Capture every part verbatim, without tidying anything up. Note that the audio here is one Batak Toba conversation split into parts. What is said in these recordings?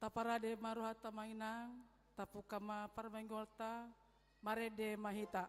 Taparade ma rohanta, amang inang, tapungka ma parmingguonta. Marende ma hita.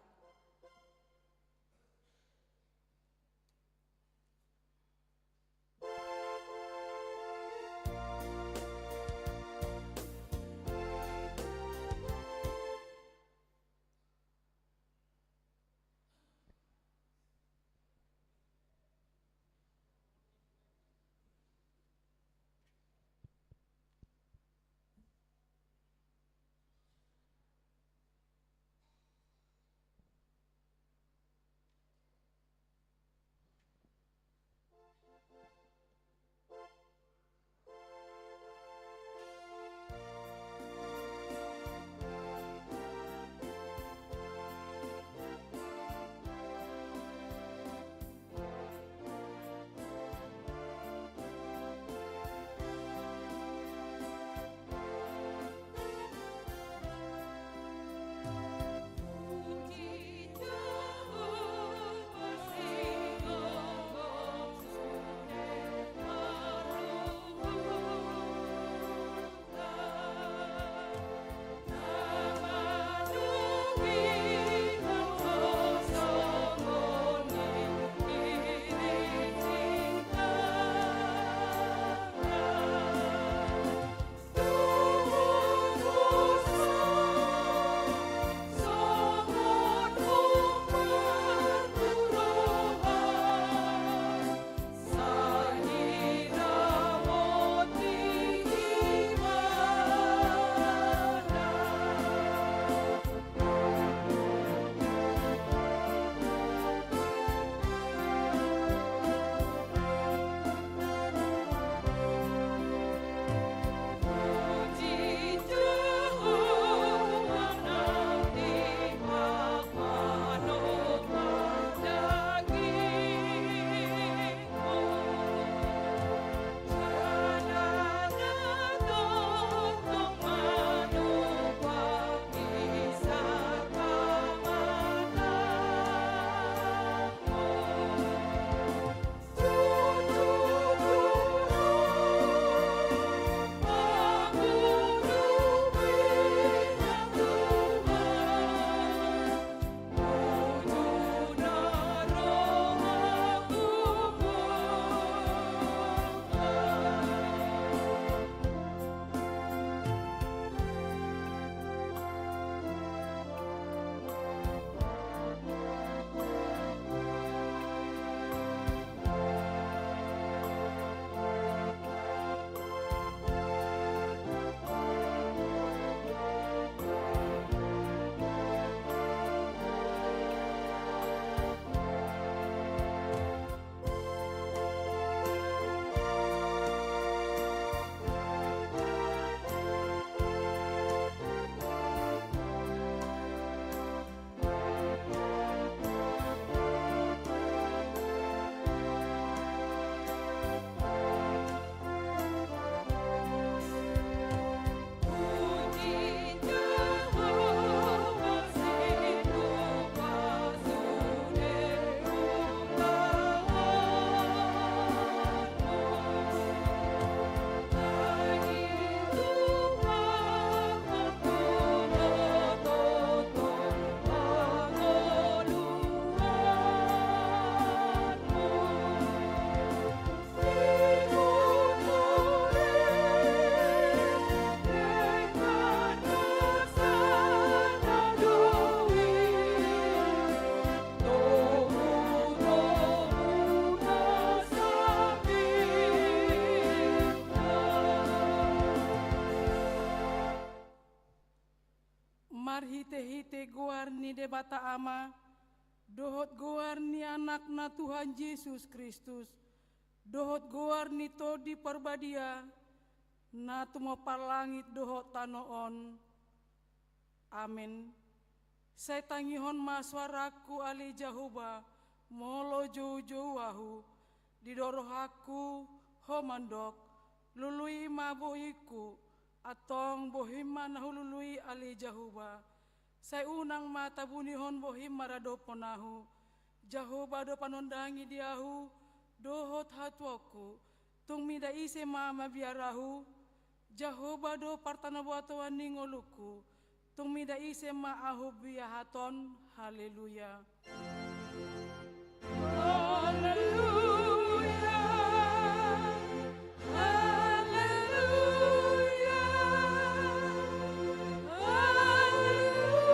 Marhitehite goar ni Debata Ama, dohot goar ni Anakna Tuhan Jesus Kristus, dohot goar ni Tondi Parbadia, na tumompar langit dohot tano on. Amen. Sai tangihon ma soarangku, ale Jahowa, molo joujou ahu. Didok rohangku, Ho mandok, lului ma bohingku, antong bohim ma na hulului, ale Jahowa. Sai unang ma tabunihon bohim maradophon ahu. Jahowa do panondangi di ahu dohot hatuaonku, tung mida ise ma mabiar ahu? Jahowa do partanobatoan ni ngolungku, tung mida ise ma ahu biahaton. Haleluya. Haleluya. Haleluya. Haleluya.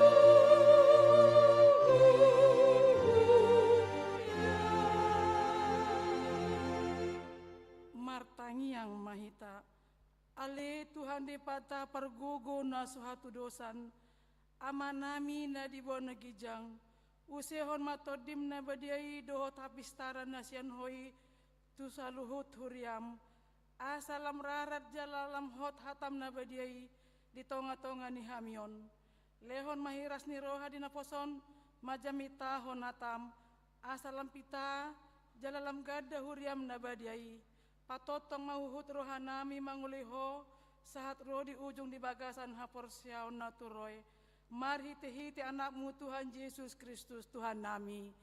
Martangiang ma hita. Ale Tuhan Debata pargogo na so hatudosan, Amanami na di banua ginjang, usehon ma Tondim na badia i dohot hapistaran na sian Ho i tu saluhut huriaM, asa lam rarat jala lam hot hataM na badia i di tongatonga ni hami on. Lehon ma hiras ni roha di naposo on manjamitahon hataM, asa lam pita jala lam ganda huriaM na badia i. Patongtong ma huhut rohanami mangoloi Ho, sahat ro di ujung di bagasan haporseaon na tu roe, marhitehite AnakMu Tuhan Jesus Kristus Tuhannami.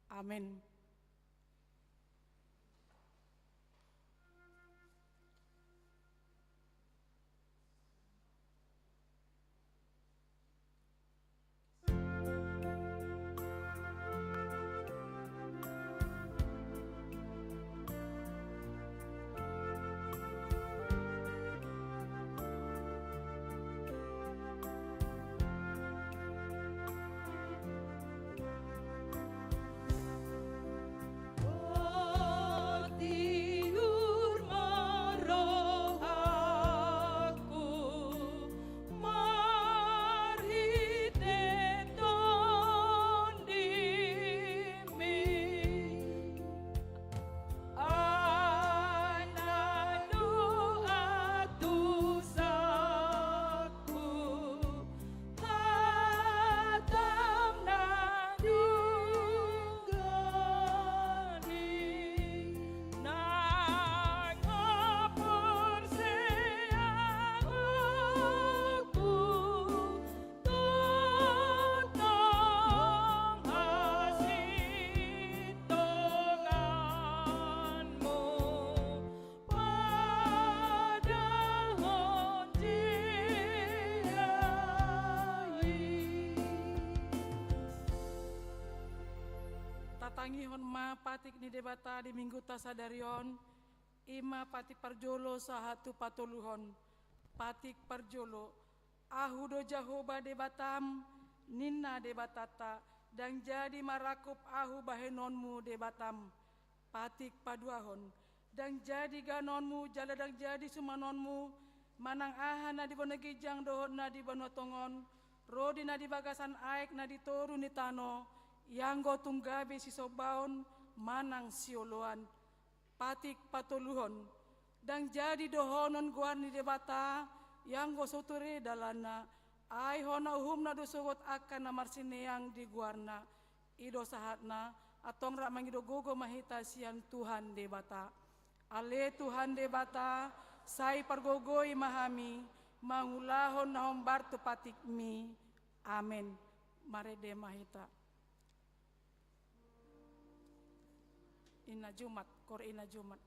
Amen. Tiur ma rohangku marhite Tondimmi, ai na do antusanku. HataM na dungani, nang haporseaonku, tongtong hasintonganMu. Padahon dia i. Tatangihon ma patik ni Debata di Minggunta sadari on, i ma patik parjolo sahat tu patoluhon. Patik parjolo, Ahu do Jahowa Debatam, ninna Debatanta, ndang jadi marangkup Ahu bahenonmu Debatam. Patik paduahon, ndang jadi gaononmu jala ndang jadi sumanonmu, manang aha na di banua ginjang dohot na di banua tonga on, ro di na di bagasan aek na di toru ni tano, ianggo tung gabe sisombaon manang sioloan. Patik patoluhon, ndang jadi dohonon goar ni Debata, ianggo so ture dalanna, ai hona uhumna do sogot angka na marsineang di goarna. I do sahatna, antong rap mangido gogo ma hita sian Tuhan Debata. Ale Tuhan Debata, sai pargogoi ma hami, mangulahon na hombar tu patikmi. Amen. Marende ma hita. Inna Jumat, kor Inna Jumat.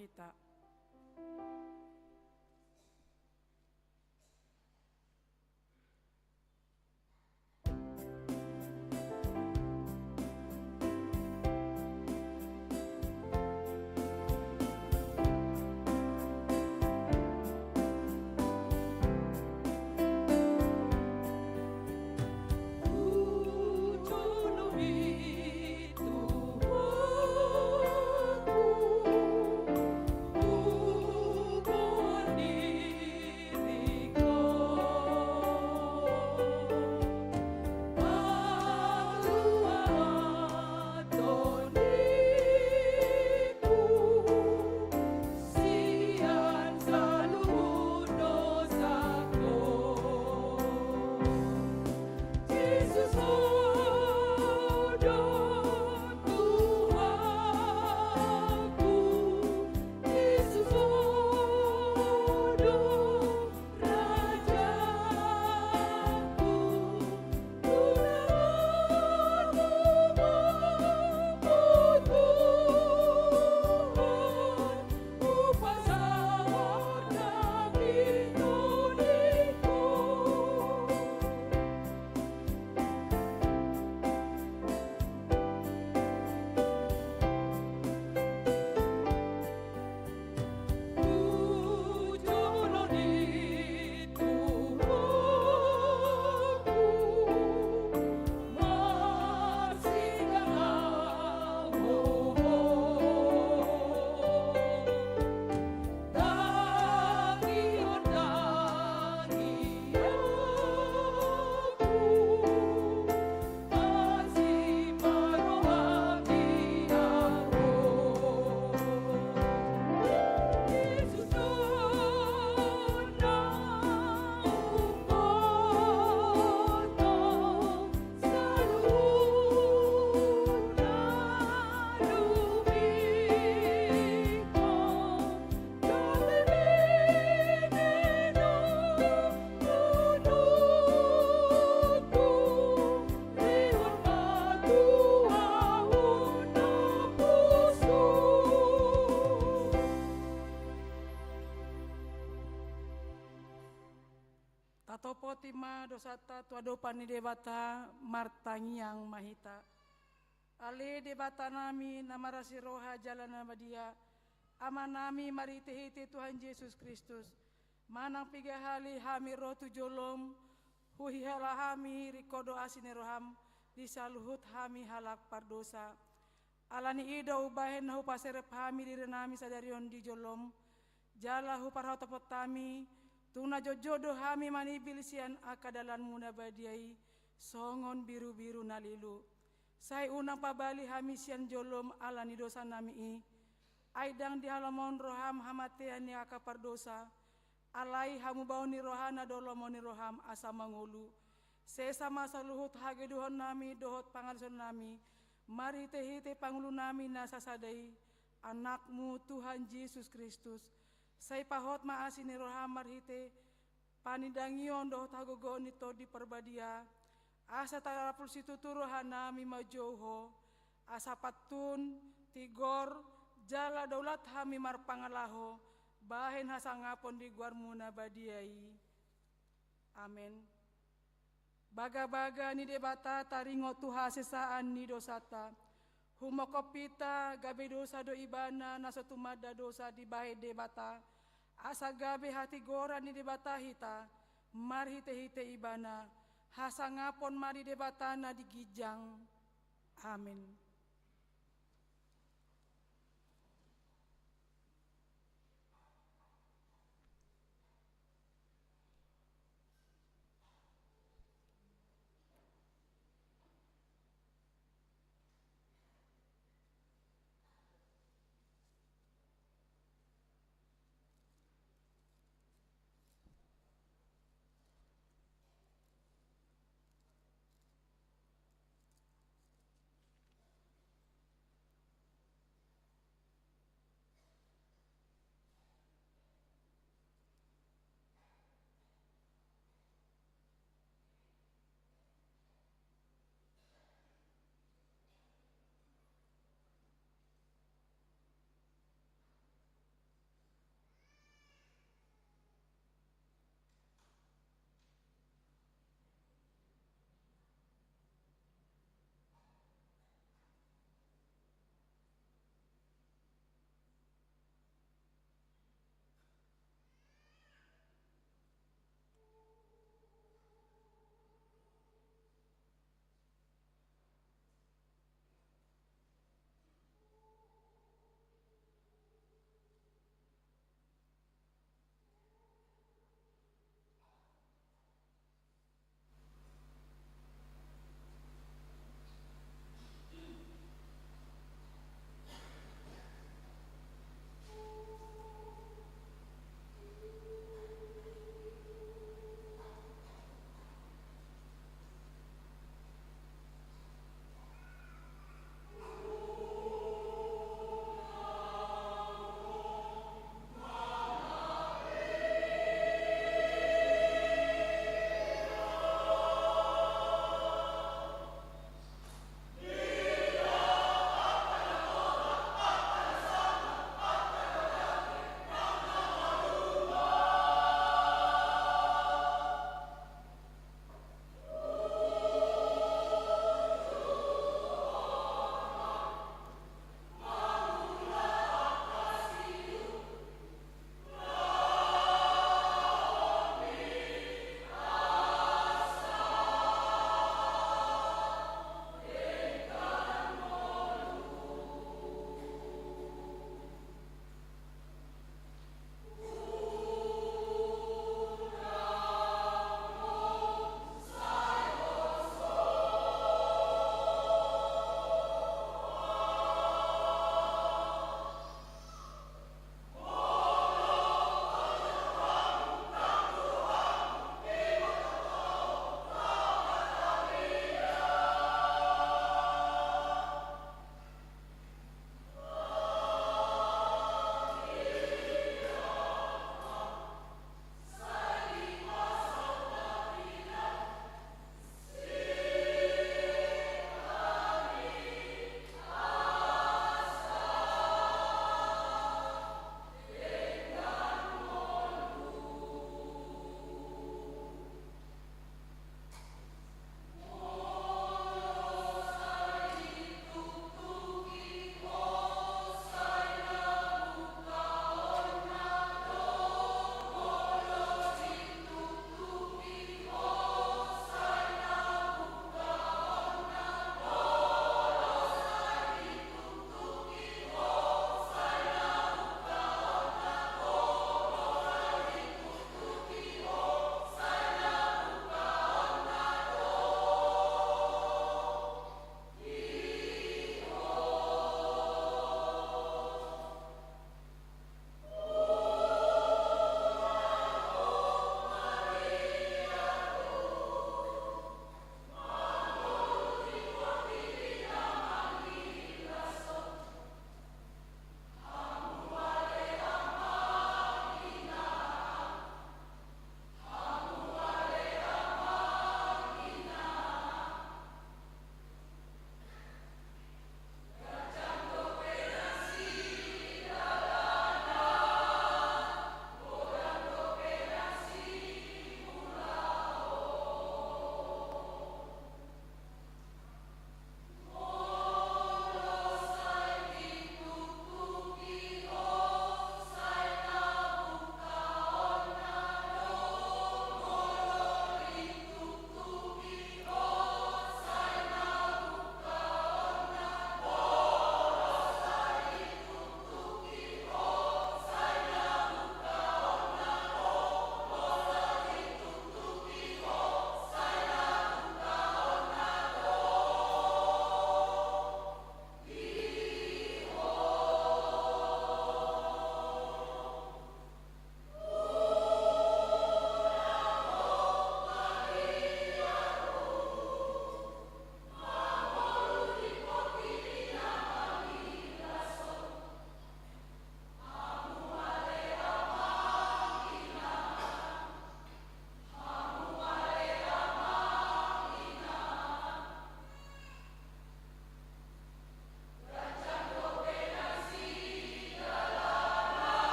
hita. Tatopoti ma dosanta tu adopan ni Debata, martangiang ma hita. Ale Debata nami na marasi roha jala na badia, Ama nami marhite-hite Tuhan Jesus Kristus, manang piga hali hami ro tu jolom, huhilala hami ringkot do asi ni roham di saluhut hami halak pardosa. Ala ni i do umbahen na hupaserep hami diri nami sadari on di jolom, jala huparhatopot hami, tung na jotjot do hami manimbil sian angka dalanmu na badia i, songon birubiru na lilu. Sai unang pabali hami sian jolom ala ni dosa nami i, ai ndang dihalomohon roham hamatean ni angka pardosa, alai hamubaon ni roha na dolomon ni roham asa mangolu. Sesa ma saluhut hagedehon nami dohot pangaluson nami, marhite-hite pangulu nami na sasada i, Anakmu Tuhan Jesus Kristus, sai pahot ma asi ni roham marhite panindangion dohot hagogoon ni Tondi Parbadia, asa tarapul situtu roha nami manjou Ho, asa pantun, tigor, jala daulat hami marpangalaho, bahen hasangapon di goarmu na badia i. Amen. Bagabaga ni Debata taringot tu hasesaan ni dosanta. Humongkop hita gabe dosa do Ibana na so tumanda dosa dibahen Debata, asa gabe hatigoran ni Debata hita, marhite-hite Ibana, hasangapon ma di Debata na di ginjang. Amen.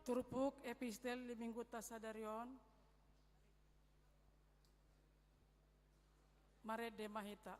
Turpuk epistel di mingguta sadari on. Marende ma hita.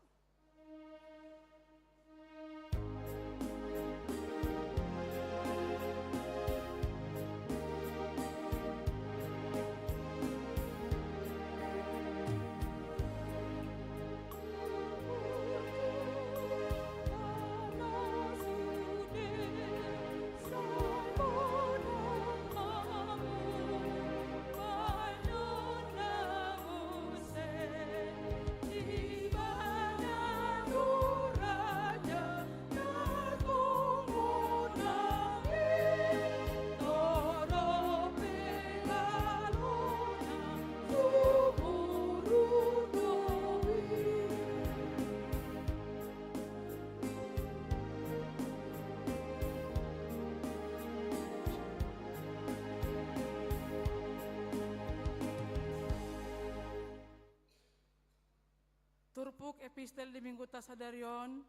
Turpuk epistel di mingguta sadari on,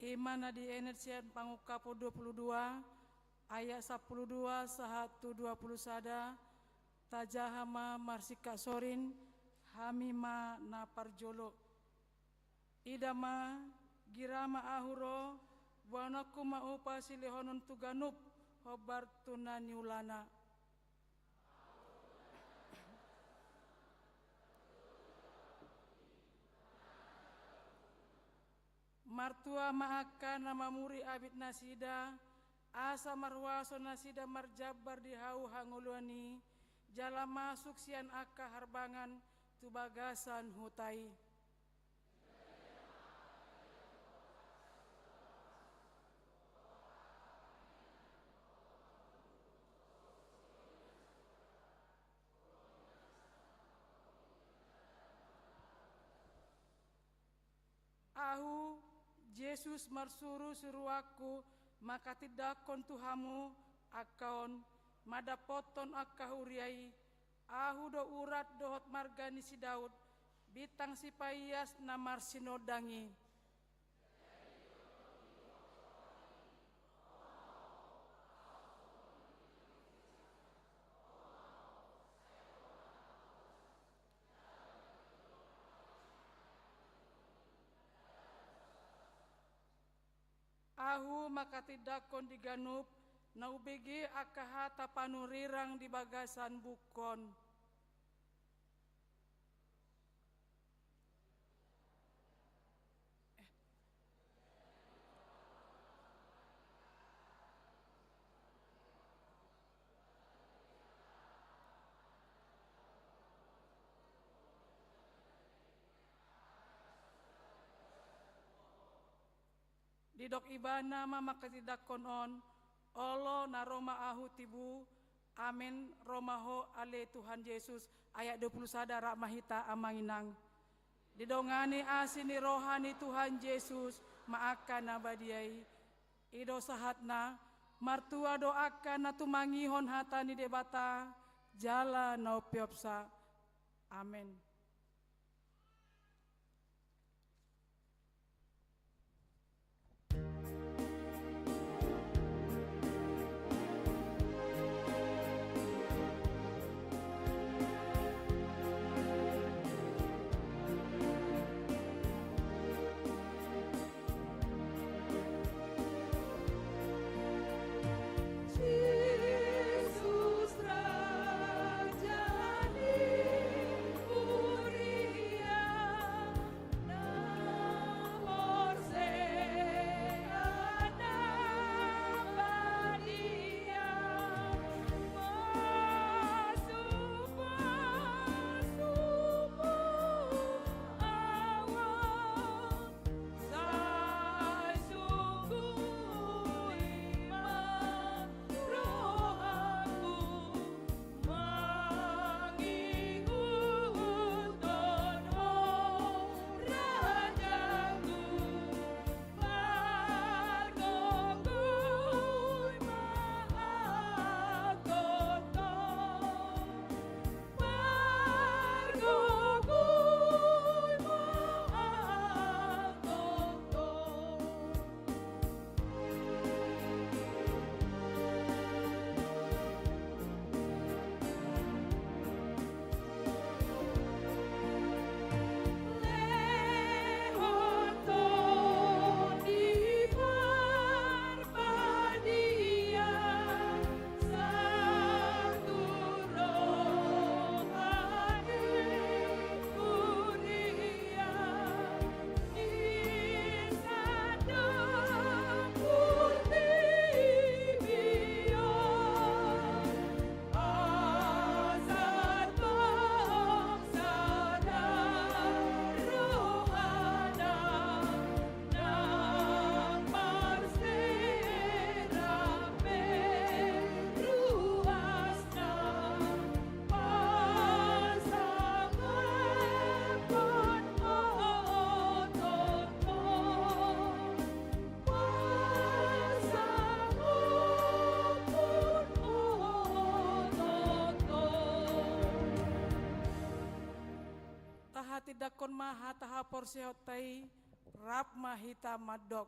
i ma na dienet sian Pangungkapon dua pulu dua, ayat sampulu dua sahat tu dua pulu sada, tajaha ma marsingkat sorin, hami ma na parjolo. Ida ma, gira ma ahu ro, boanonku ma upa silehonon tu ganup, hombar tu na niulana. Martua ma angka na mamuri abit nasida, asa marhuaso nasida marjambar di hau hangoluan i, jala masuk sian angka harbangan tu bagasan huta i. Ahu, Jesus, marsuru suruanku mangkatindangkon tu hamu angka on, mandapothon angka huria i, ahu do urat dohot marga ni si Daud, bintang sipaias na marsinondang i. Ahu mangkatindangkon di ganup na hubege angka hata panurirang di bagasan buku on. Didok ibana ma mangkatindangkon on, olo na ro ma ahu tibu, amen, ro ma ho ale Tuhan Jesus, ayat dua pulu sada, rap ma hita amang inang. Didongani asi ni roha ni Tuhan Jesus ma angka na badia i, i do sahatna, martua do angka na tumangihon hata ni Debata, jala na umpeopsa. Amen. Indangkon ma hata haporseaonta i, rap ma hita mandok.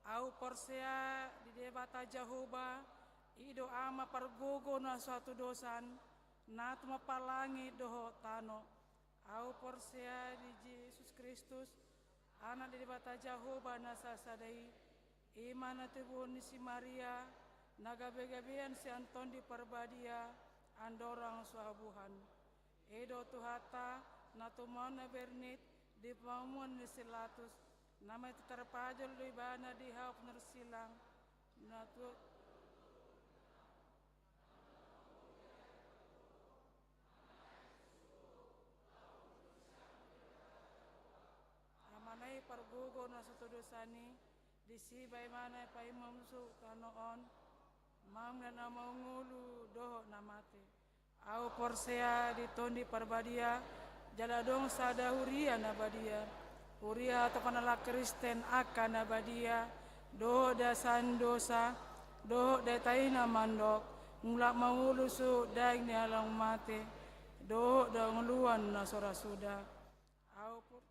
Ahu porsea di Debata Jahowa, i do Ama pargogo na so hatudosan, na tumompa langit dohot tano. Ahu porsea di Jesus Kristus, Anak ni Debata Jahowa na sasada i, i ma na tubuhon ni si Maria, na gabegabean sian Tondi Parbadia, andorang so habuhan. I do Tuhanta, na tumon na bernit di pamunuan ni si Pilatus, na mate tarpajal do ibana di hau na marsilang, na tu Amana i pargogo na so hatudosan i, disi ma ibana paima muse tano on, manang na mangolu dohot na mate. Ahu porsea di Tondi Parbadia, jala adong sada huria na badia, huria hatopan halak Kristen angka na badia, dohot dasan dosa, dohot daindaina mandok, mulak mangolu suhut daging ni halak mate, dohot hangoluan na so ra suda. Ahu por-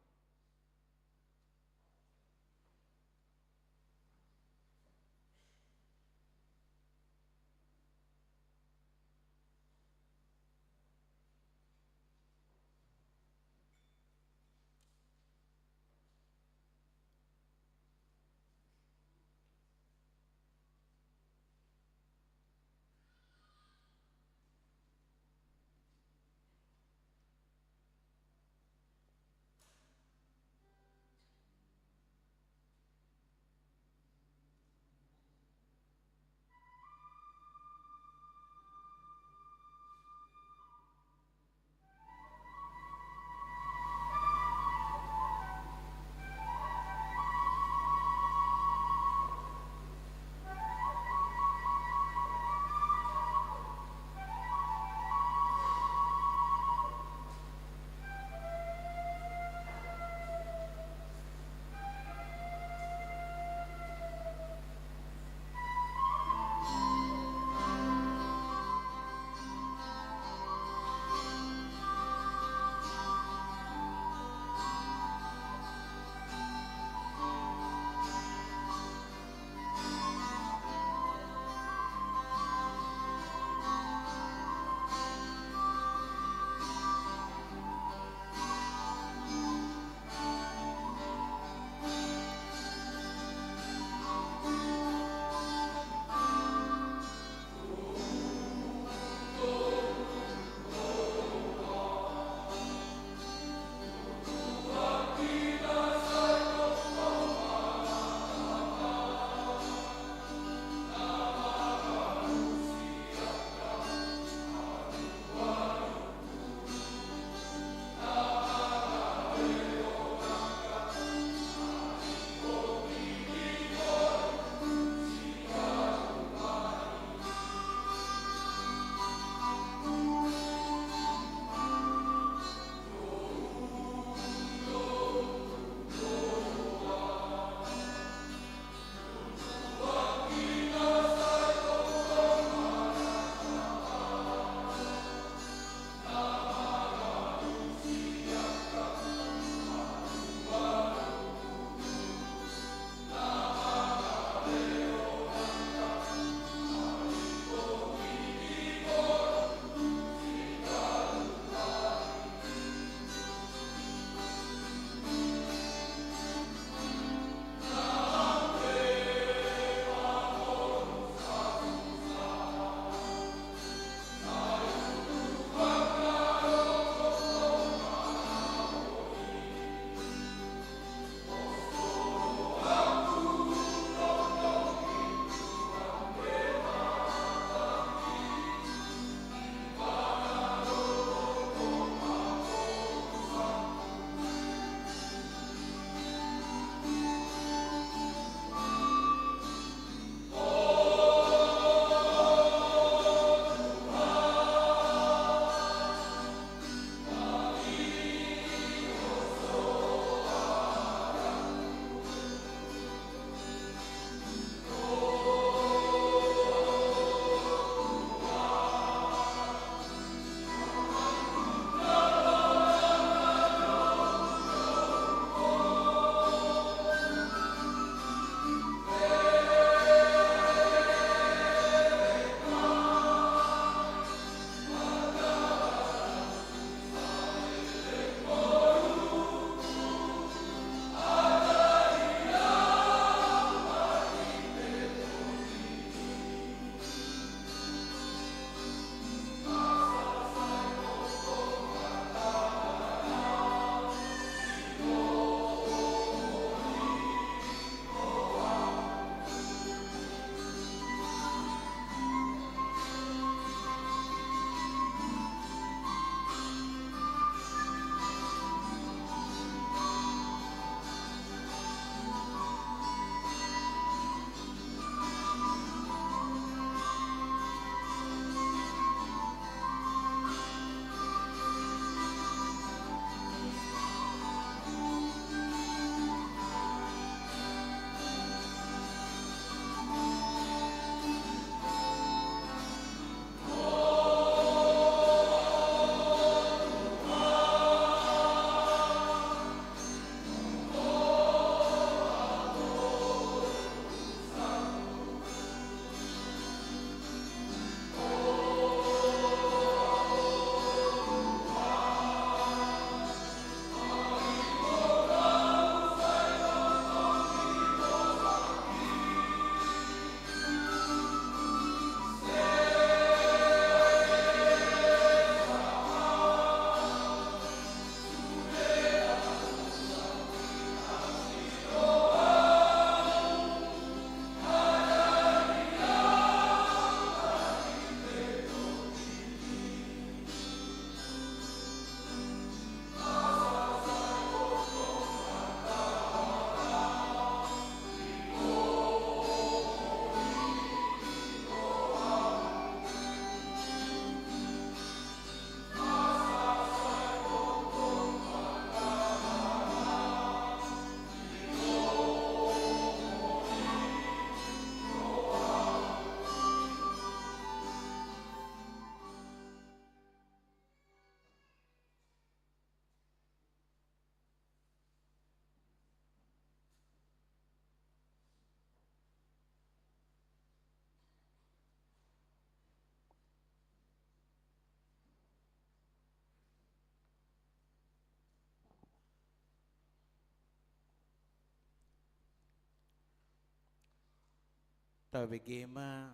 Tabege ma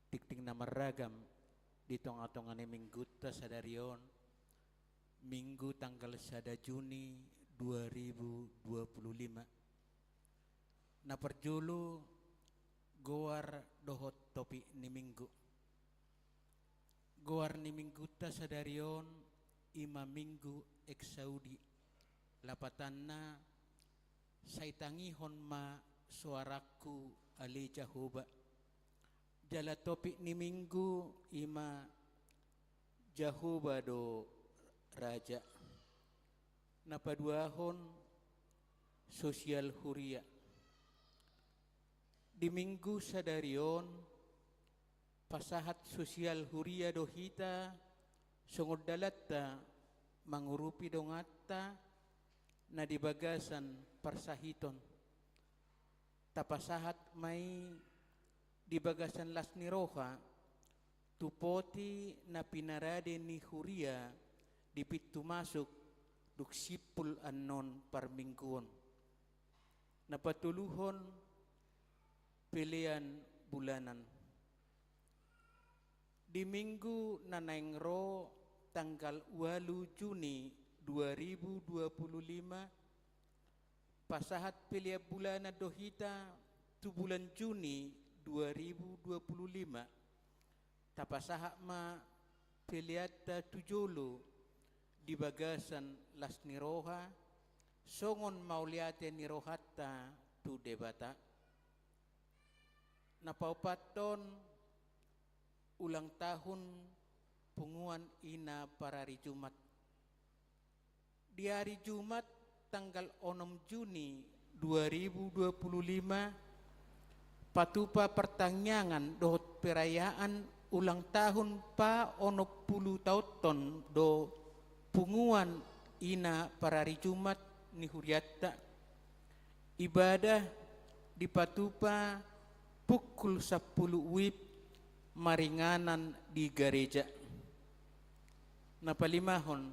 tingting na marragam di tonga-tonga ni minggunta sadari on, Minggu tanggal sada Juni dua ribu dua puluh lima. Na parjolo, goar dohot topik ni minggu. Goar ni minggunta sadari on i ma Minggu Exaudi. Lapatanna, sai tangihon ma soarangku ale Jahowa. Jala topik ni minggu i ma Jahowa do Raja. Na paduahon, sosial huria. Di minggu sadari on, pasahat sosial huria do hita songon dalanta mangurupi donganta na di bagasan parsahiton. Tapasahat ma i di bagasan las ni roha tu poti na pinarade ni huria di pintu masuk dung simpul annon parmingguon. Na patoluhon, pelean bulanan. Di minggu na naeng ro, tanggal ualu Juni dua ribu dua puluh lima, pasahat pelean bulanan do hita tu bulan Juni dua ribu dua puluh lima. Tapasahat ma peleanta tu jolo di bagasan las ni roha, songon mauliate ni rohanta tu Debata. Na paopathon, ulang tahun punguan ina parari Jumat. Di ari Jumat tanggal onom Juni dua ribu dua puluh lima, patupa partangiangan dohot perayaan ulang tahun paonom pulu taonhon do punguan ina parari Jumat ni hurianta. Ibadah dipatupa pukul sampulu wib maringanan di gareja. Na palimahon,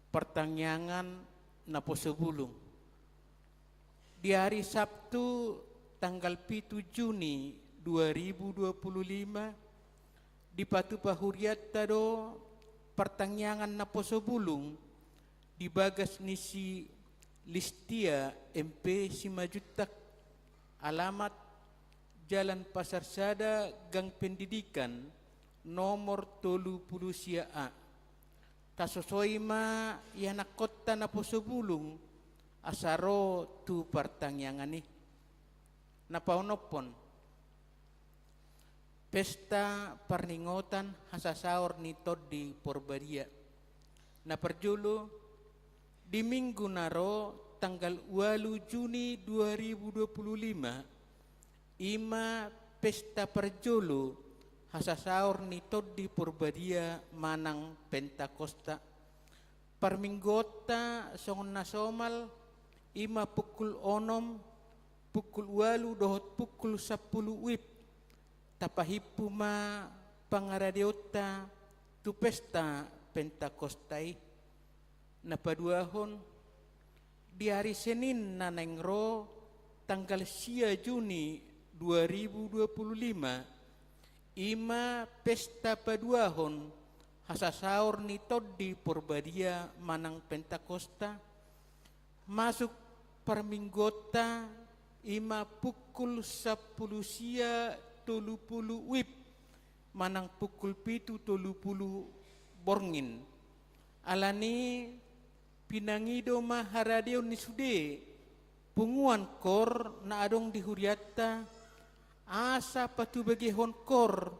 partangiangan naposo bulung. Di ari Sabtu tanggal pitu Juni dua ribu dua puluh lima, dipatupa hurianta do partangiangan naposo bulung di bagas ni si Listia M P Simanjuntak, alamat Jalan Pasar Sada, Gang Pendidikan, nomor tolu pulu sia A. Tasosoi ma ianakkonta naposo bulung asa ro tu partangiangan i. Na paonomhon, pesta parningotan hasasaor ni Tondi Porbadia. Na parjolo, di minggu na ro tanggal ualu Juni dua ribu dua puluh lima, i ma pesta parjolo hasasaor ni Tondi Porbadia manang Pentakosta. Parmingguonta songon na somal, i ma pukul onom, pukul ualu dohot pukul sampulu wib. Tapahimpu ma pangaradeonta tu pesta Pentakosta i. Na paduahon, di ari Senin na naeng ro tanggal sia Juni dua ribu dua puluh lima, i ma pesta paduahon hasasaor ni Tondi Porbadia manang Pentakosta. Masuk parmingguonta i ma pukul sampulu sia tolu pulu wib manang pukul pitu tolu pulu borngin. Alani pinangido ma haradeon ni sude punguan koor na adong di hurianta, asa patubegehon koor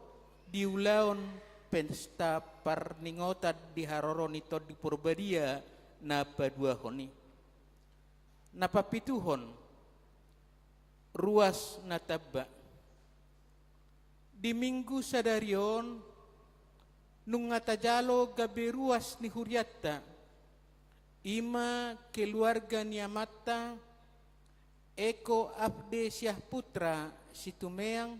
di ulaon pesta parningotan di haroro ni Tondi Porbadia na paduahon i. Na papituhon, ruas na tamba. Di minggu sadari on, nunga tajalo gabe ruas ni hurianta, i ma keluarga ni amanta, Eko Abde Syahputra Situmeang,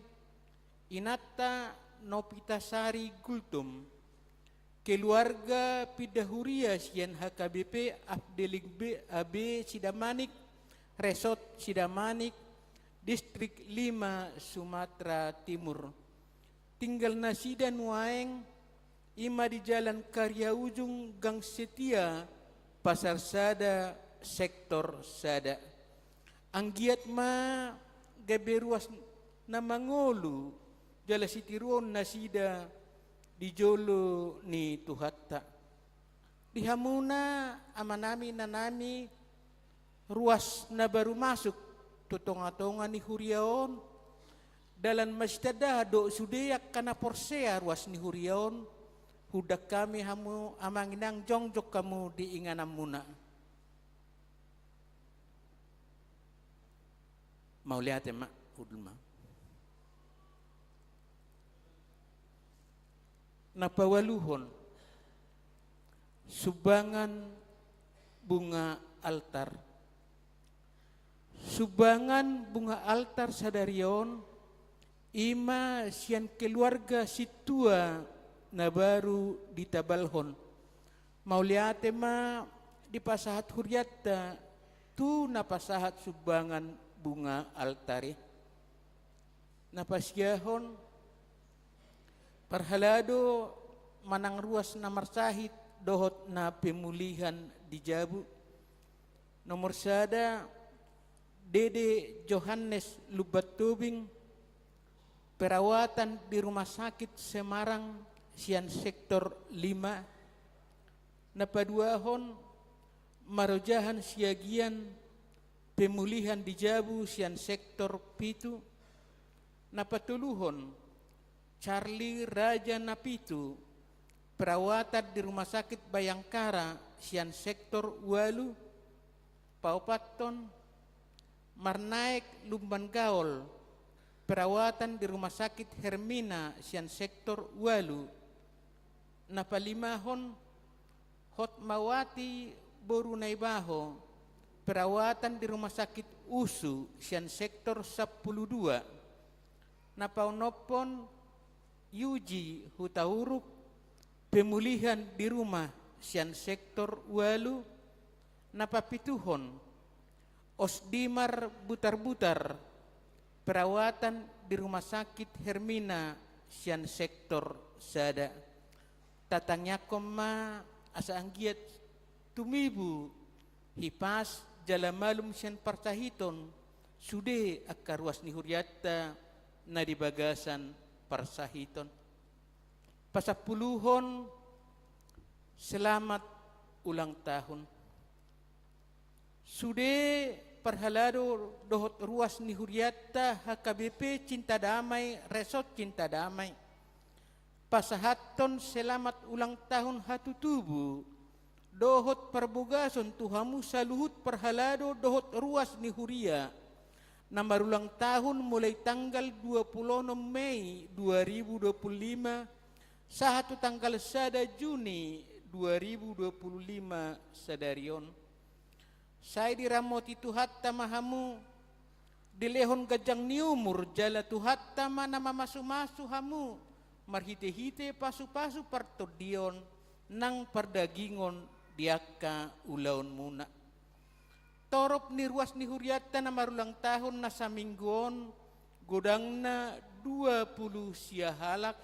inanta Nopitasari Gultom, keluarga pinda huria sian H K B P Abdeling B A B Sidamanik, Resort Sidamanik, Distrik lima Sumatera Timur. Tinggal nasida nuaeng, i ma di Jalan Karya Ujung, Gang Setia, Pasar Sada, Sektor Sada. Anggiat ma gabe ruas na mangolu jala sitiruon nasida di jolo ni Tuhanta. Di hamuna amanami, inanami, ruas na baru masuk tu tongatonga ni huria on, dalan masitanda do sude angka na porsea ruas ni huria on, huundang hami hamu amang inang jongjong hamu di ingananmuna. Mauliate ma, hundul ma. Na paualuhon, sumbangan bunga altar. Sumbangan bunga altar sadari on, i ma sian keluarga sintua na baru ditabalhon. Mauliate ma dipasahat hurianta tu na pasahat sumbangan bunga altar i. Na pasiahon, parhalado manang ruas na marsahit dohot na pemulihan di jabu. Nomor sada, Dede Johannes Lumban Tobing, perawatan di Rumah Sakit Semarang sian sektor lima. Na paduahon, Marojahan Siagian, pemulihan di jabu sian sektor pitu. Na patoluhon, Charlie Raja Napitu, perawatan di Rumah Sakit Bayangkara sian sektor ualu. Paopathon, Marnaek Lumban Gaol, perawatan di Rumah Sakit Hermina sian sektor ualu. Na palimahon, Hotmawati boru Naibaho, perawatan di Rumah Sakit Usu sian sektor sampulu dua. Na paonomhon, Yuji Hutauruk, pemulihan di rumah sian sektor ualu. Na papituhon, Osdimar Butarbutar, perawatan di Rumah Sakit Hermina sian sektor sada. Tatangiangkon ma asa anggiat tumibu hipas jala malum sian parsahiton sude angka ruas ni hurianta na di bagasan parsahiton. Pasampuluhon, selamat ulang tahun. Sude parhalado dohot ruas ni hurianta H K B P Cinta Damai, Resort Cinta Damai, pasahathon selamat ulang tahun hatutubu dohot parbogason tu hamu saluhut parhalado dohot ruas ni huria na marulang tahun mulai tanggal dua puluh enam Mei dua ribu dua puluh lima sahat tu tanggal sada Juni dua ribu dua puluh lima sadari on. Sai diramoti Tuhanta ma hamu, dilehon ganjang ni umur, jala Tuhanta ma na mamasumasu hamu marhitehite pasupasu partondion nang pardagingon di angka ulaonmuna. Torop ni ruas ni hurianta na marulang tahun na saminggu on, godangna dua puluh sia halak.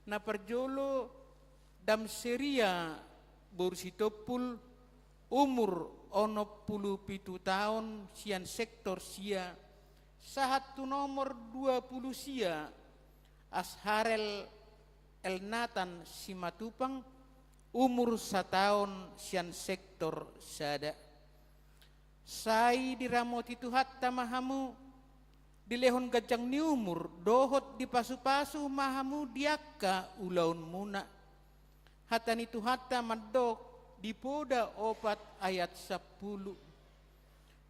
Na parjolo, Damseria boru Sitompul, umur onom pulu pitu taon, sian sektor sia, sahat tu nomor dua pulu sia, Asharel Elnatan Simatupang, umur sataon, sian sektor sada. Sai diramoti Tuhanta ma hamu, dilehon ganjang ni umur, dohot dipasupasu ma hamu di angka ulaonmuna. Hata ni Tuhanta mandok di Poda opat ayat sampulu.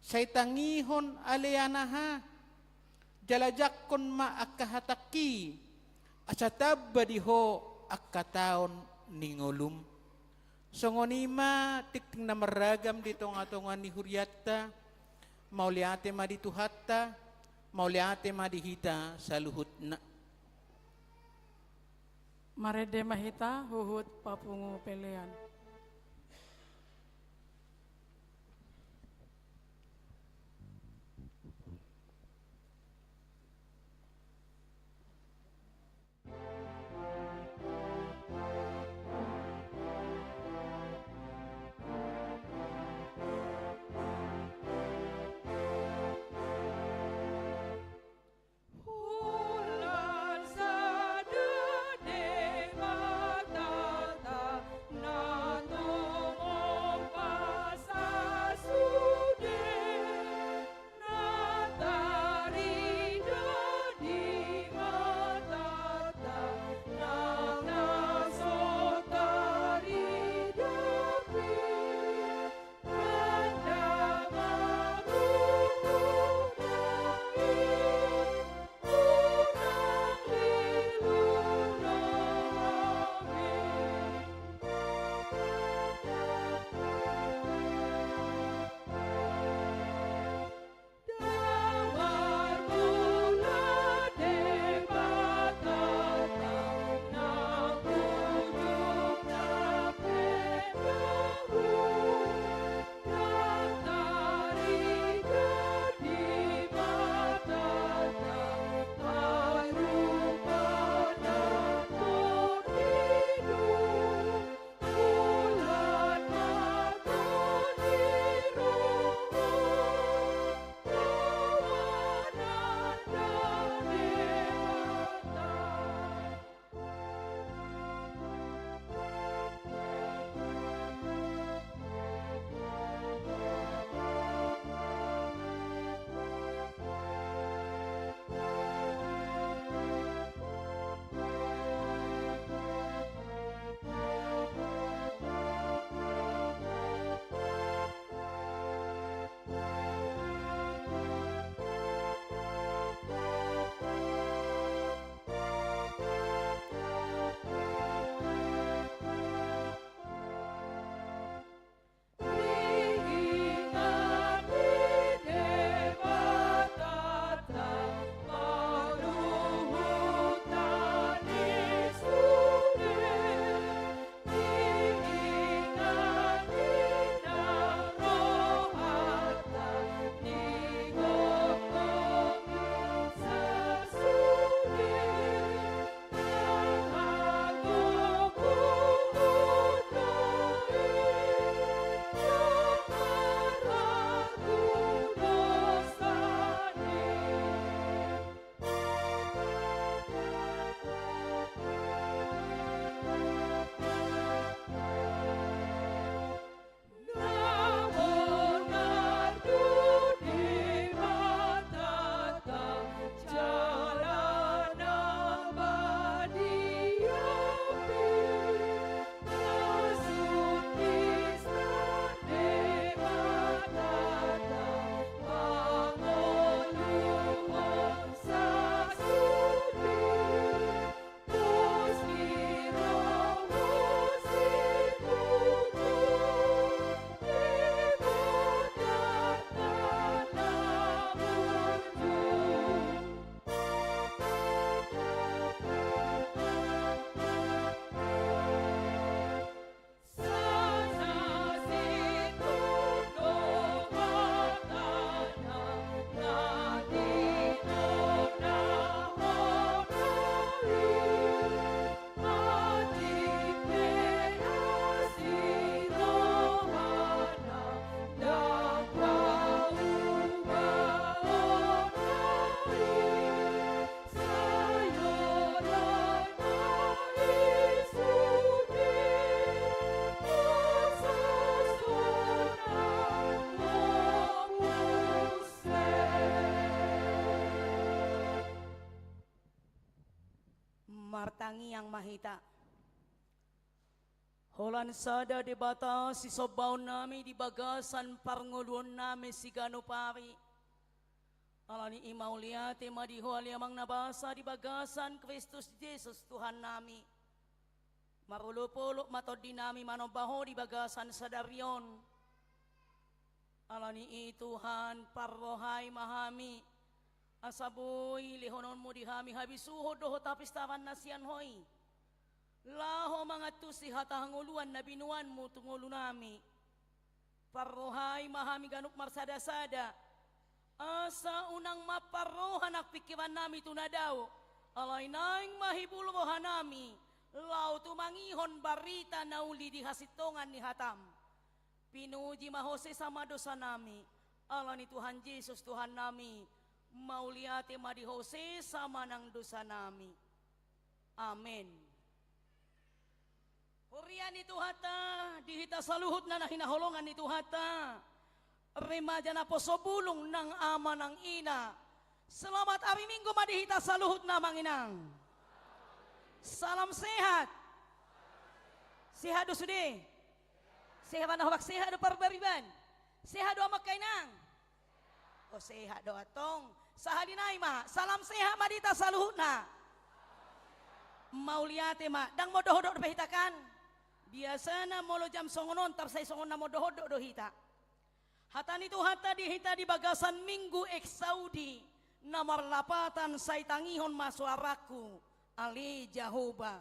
Sai tangihon ale anaha, jala jangkon ma angka hatangki, asa tamba di ho angka taon ni ngolum. Songon i ma tingting na marragam di tongatonga ni hurianta, mauliate ma di Tuhanta, mauliate ma di hita saluhutna. Marende ma hita huhut papungu pelean. Tangiang ma hita. Holan sada Debata sisombaonnami di bagasan parngoluonnami siganup ari. Alani i mauliate ma di Ho ale Amang na basa di bagasan Kristus Jesus Tuhannami. Marolopolop ma tondinami manomba Ho di bagasan sadari on. Alani i Tuhan, parrohai ma hami, asa boi lehononmu di hami habisuhon dohot hapistaran na sian Ho i, laho mangantusi hata hangoluan na binoanmu tu ngolunami. Parrohai ma hami ganup marsadasada, asa unang mamparroha nang pingkirannami tu na dao, alai naeng mahibul rohanami laho tumangihon barita na uli di hasintongan ni hatam. Pinuji ma Ho, sesa ma dosanami, alani Tuhan Jesus Tuhannami, mauliate ma di Ho, sesa ma nang dosanami. Amen. Huria ni Tuhanta, di hita saluhutna na hinaholongan ni Tuhanta, remaja naposobulung nang ama nang ina. Selamat ari Minggu ma di hita saluhutna, Amang Inang. Salam sehat. Sehat do sude? Sehat ma na hobak, sehat do parbariban? Sehat do Amang Inang? O, sehat do antong. Sahali nai ma, salam sehat ma di hita saluhutna. Mauliate ma, ndang modok-odok dope hita kan? Biasana molo jam songon on, tarsai songon na modok-odok do hita. Hata ni Tuhanta di hita di bagasan Minggu Exaudi, na marlapatan sai tangihon ma soarangku, ale Jahowa.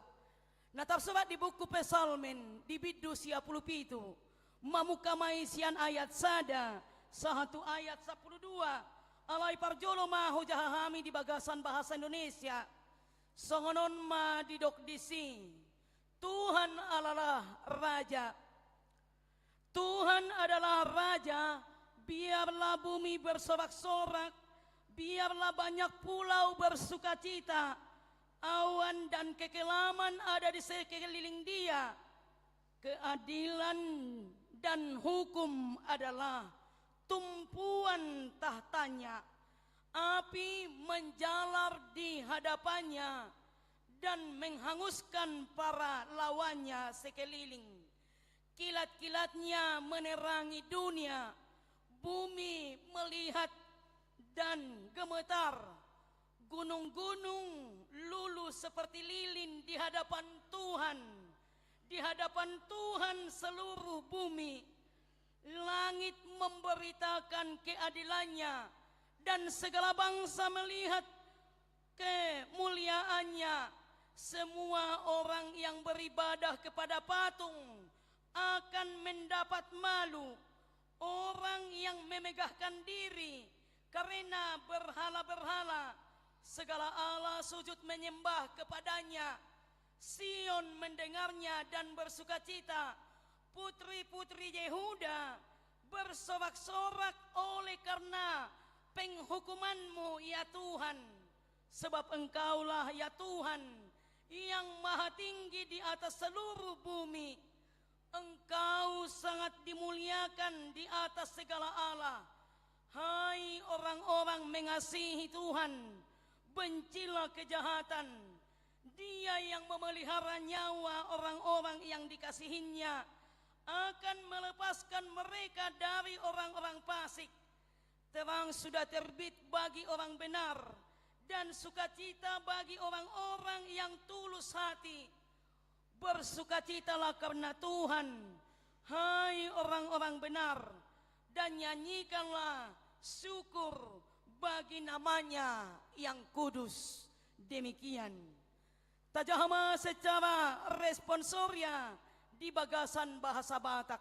Na tarsurat di buku Psalmen, di bindu sia pulu pitu, mamungka ma i sian ayat sada sahat tu ayat sampulu dua, alai parjolo ma hujaha hami di bagasan bahasa Indonesia. Songon on ma didok disi, Tuhan adalah Raja. Tuhan adalah Raja, biarlah bumi bersorak-sorak, biarlah banyak pulau bersukacita, awan dan kekelaman ada di sekeliling Dia. Keadilan dan hukum adalah tumpuan tahtanya. Api menjalar di hadapannya dan menghanguskan para lawannya sekeliling. Kilat-kilatnya menerangi dunia, bumi melihat dan gemetar. Gunung-gunung luluh seperti lilin di hadapan Tuhan. Di hadapan Tuhan seluruh bumi. Langit memberitakan keadilannya, dan segala bangsa melihat kemuliaannya. Semua orang yang beribadah kepada patung akan mendapat malu. Orang yang memegahkan diri karena berhala-berhala, segala Allah sujud menyembah kepadanya. Sion mendengarnya dan bersukacita. Putri-putri Yehuda bersorak-sorak oleh karena penghukuman-Mu, ya Tuhan. Sebab Engkaulah, ya Tuhan, yang maha tinggi di atas seluruh bumi. Engkau sangat dimuliakan di atas segala Allah. Hai orang-orang mengasihi Tuhan, bencilah kejahatan. Dia yang memelihara nyawa orang-orang yang dikasihi-Nya akan melepaskan mereka dari orang-orang fasik. Terang sudah terbit bagi orang benar, dan sukacita bagi orang-orang yang tulus hati. Bersukacitalah karena Tuhan, hai orang-orang benar, dan nyanyikanlah syukur bagi nama-Nya yang kudus. Demikian. Tajaha ma secara responsoria di bagasan bahasa Batak.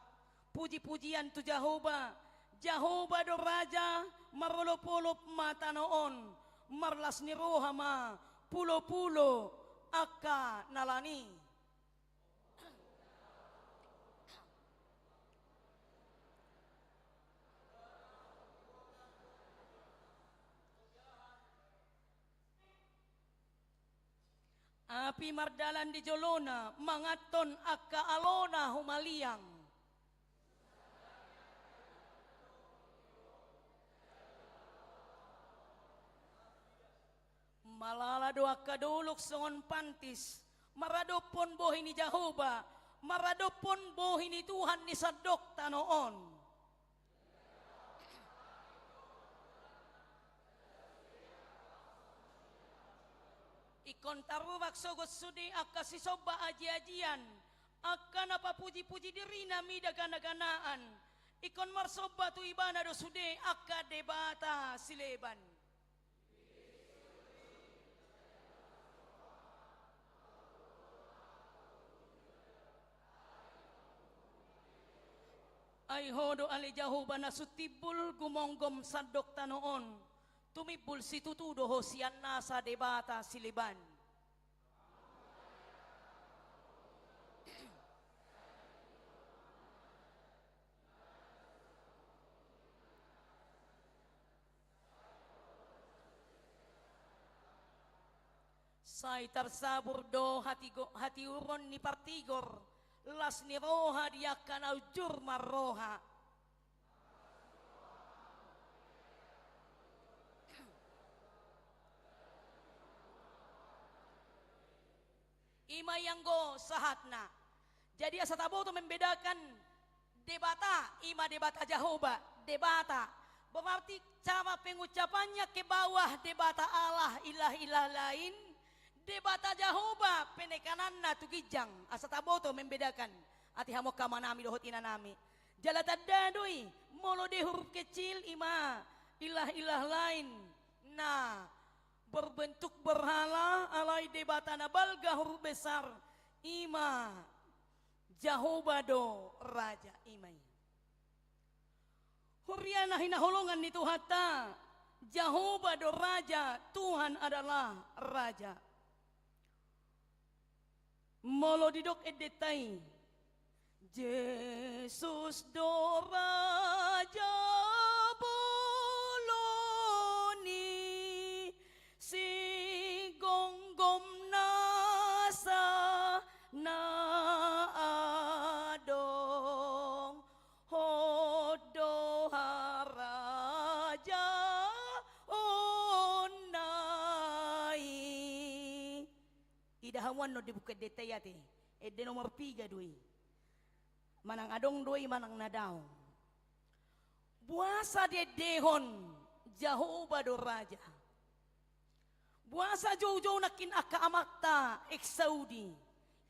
Puji-pujian tu Jahowa. Jahowa do Raja, marolopolop ma tano on, marlas ni roha ma pulo-pulo angka na lan i. Api mardalan di jolona, manganhon angka alona humaliang. Malala do angka dolok songon pantis, maradophon bohi ni Jahowa, maradophon bohi ni Tuhan ni sandok tano on. Ingkon tarubak sogot sude angka sisomba aji-ajian, angka na papuji-puji dirina mida gana-ganaan. Ingkon marsomba tu ibana do sude angka debata sileban. Ai ho do ale Jahowa na sun timbul gumonggom sandok tano on, tumimbul situtu do ho sian nasa debata sileban. Sai tarsabur do hatigo-, hatiuron ni partigor, las ni roha di angka na unjur marroha. I ma i anggo sahatna. Jadi asa taboto membedakan Debata, i ma Debata Jahowa, Debata. Berarti cara pengucapannya ke bawah Debata Allah, ilah-ilah lain, Debata Jahowa, penekananna tu ginjang, asa taboto membedakan. Ate hamu angka amanami dohot inanami. Jala tanda do i, molo D huruf kecil i ma ilah-ilah lain. Na berbentuk berhala, alai Debata na balga huruf besar, i ma Jahowa do Raja, i ma i. Huria na hinaholongan ni Tuhanta, Jahowa do Raja, Tuhan adalah Raja. Molo didok endenta i, Jesus do Raja bolon i, sigomgom nasa na adong, hot do harajaonna i. Ida hamu annon di buku endenta i ate, ende nomor piga do i. Manang adong do i, manang na daong. Boasa diendehon Jahowa do Raja? Boasa joujou nangkin angka amanta Eksaudi,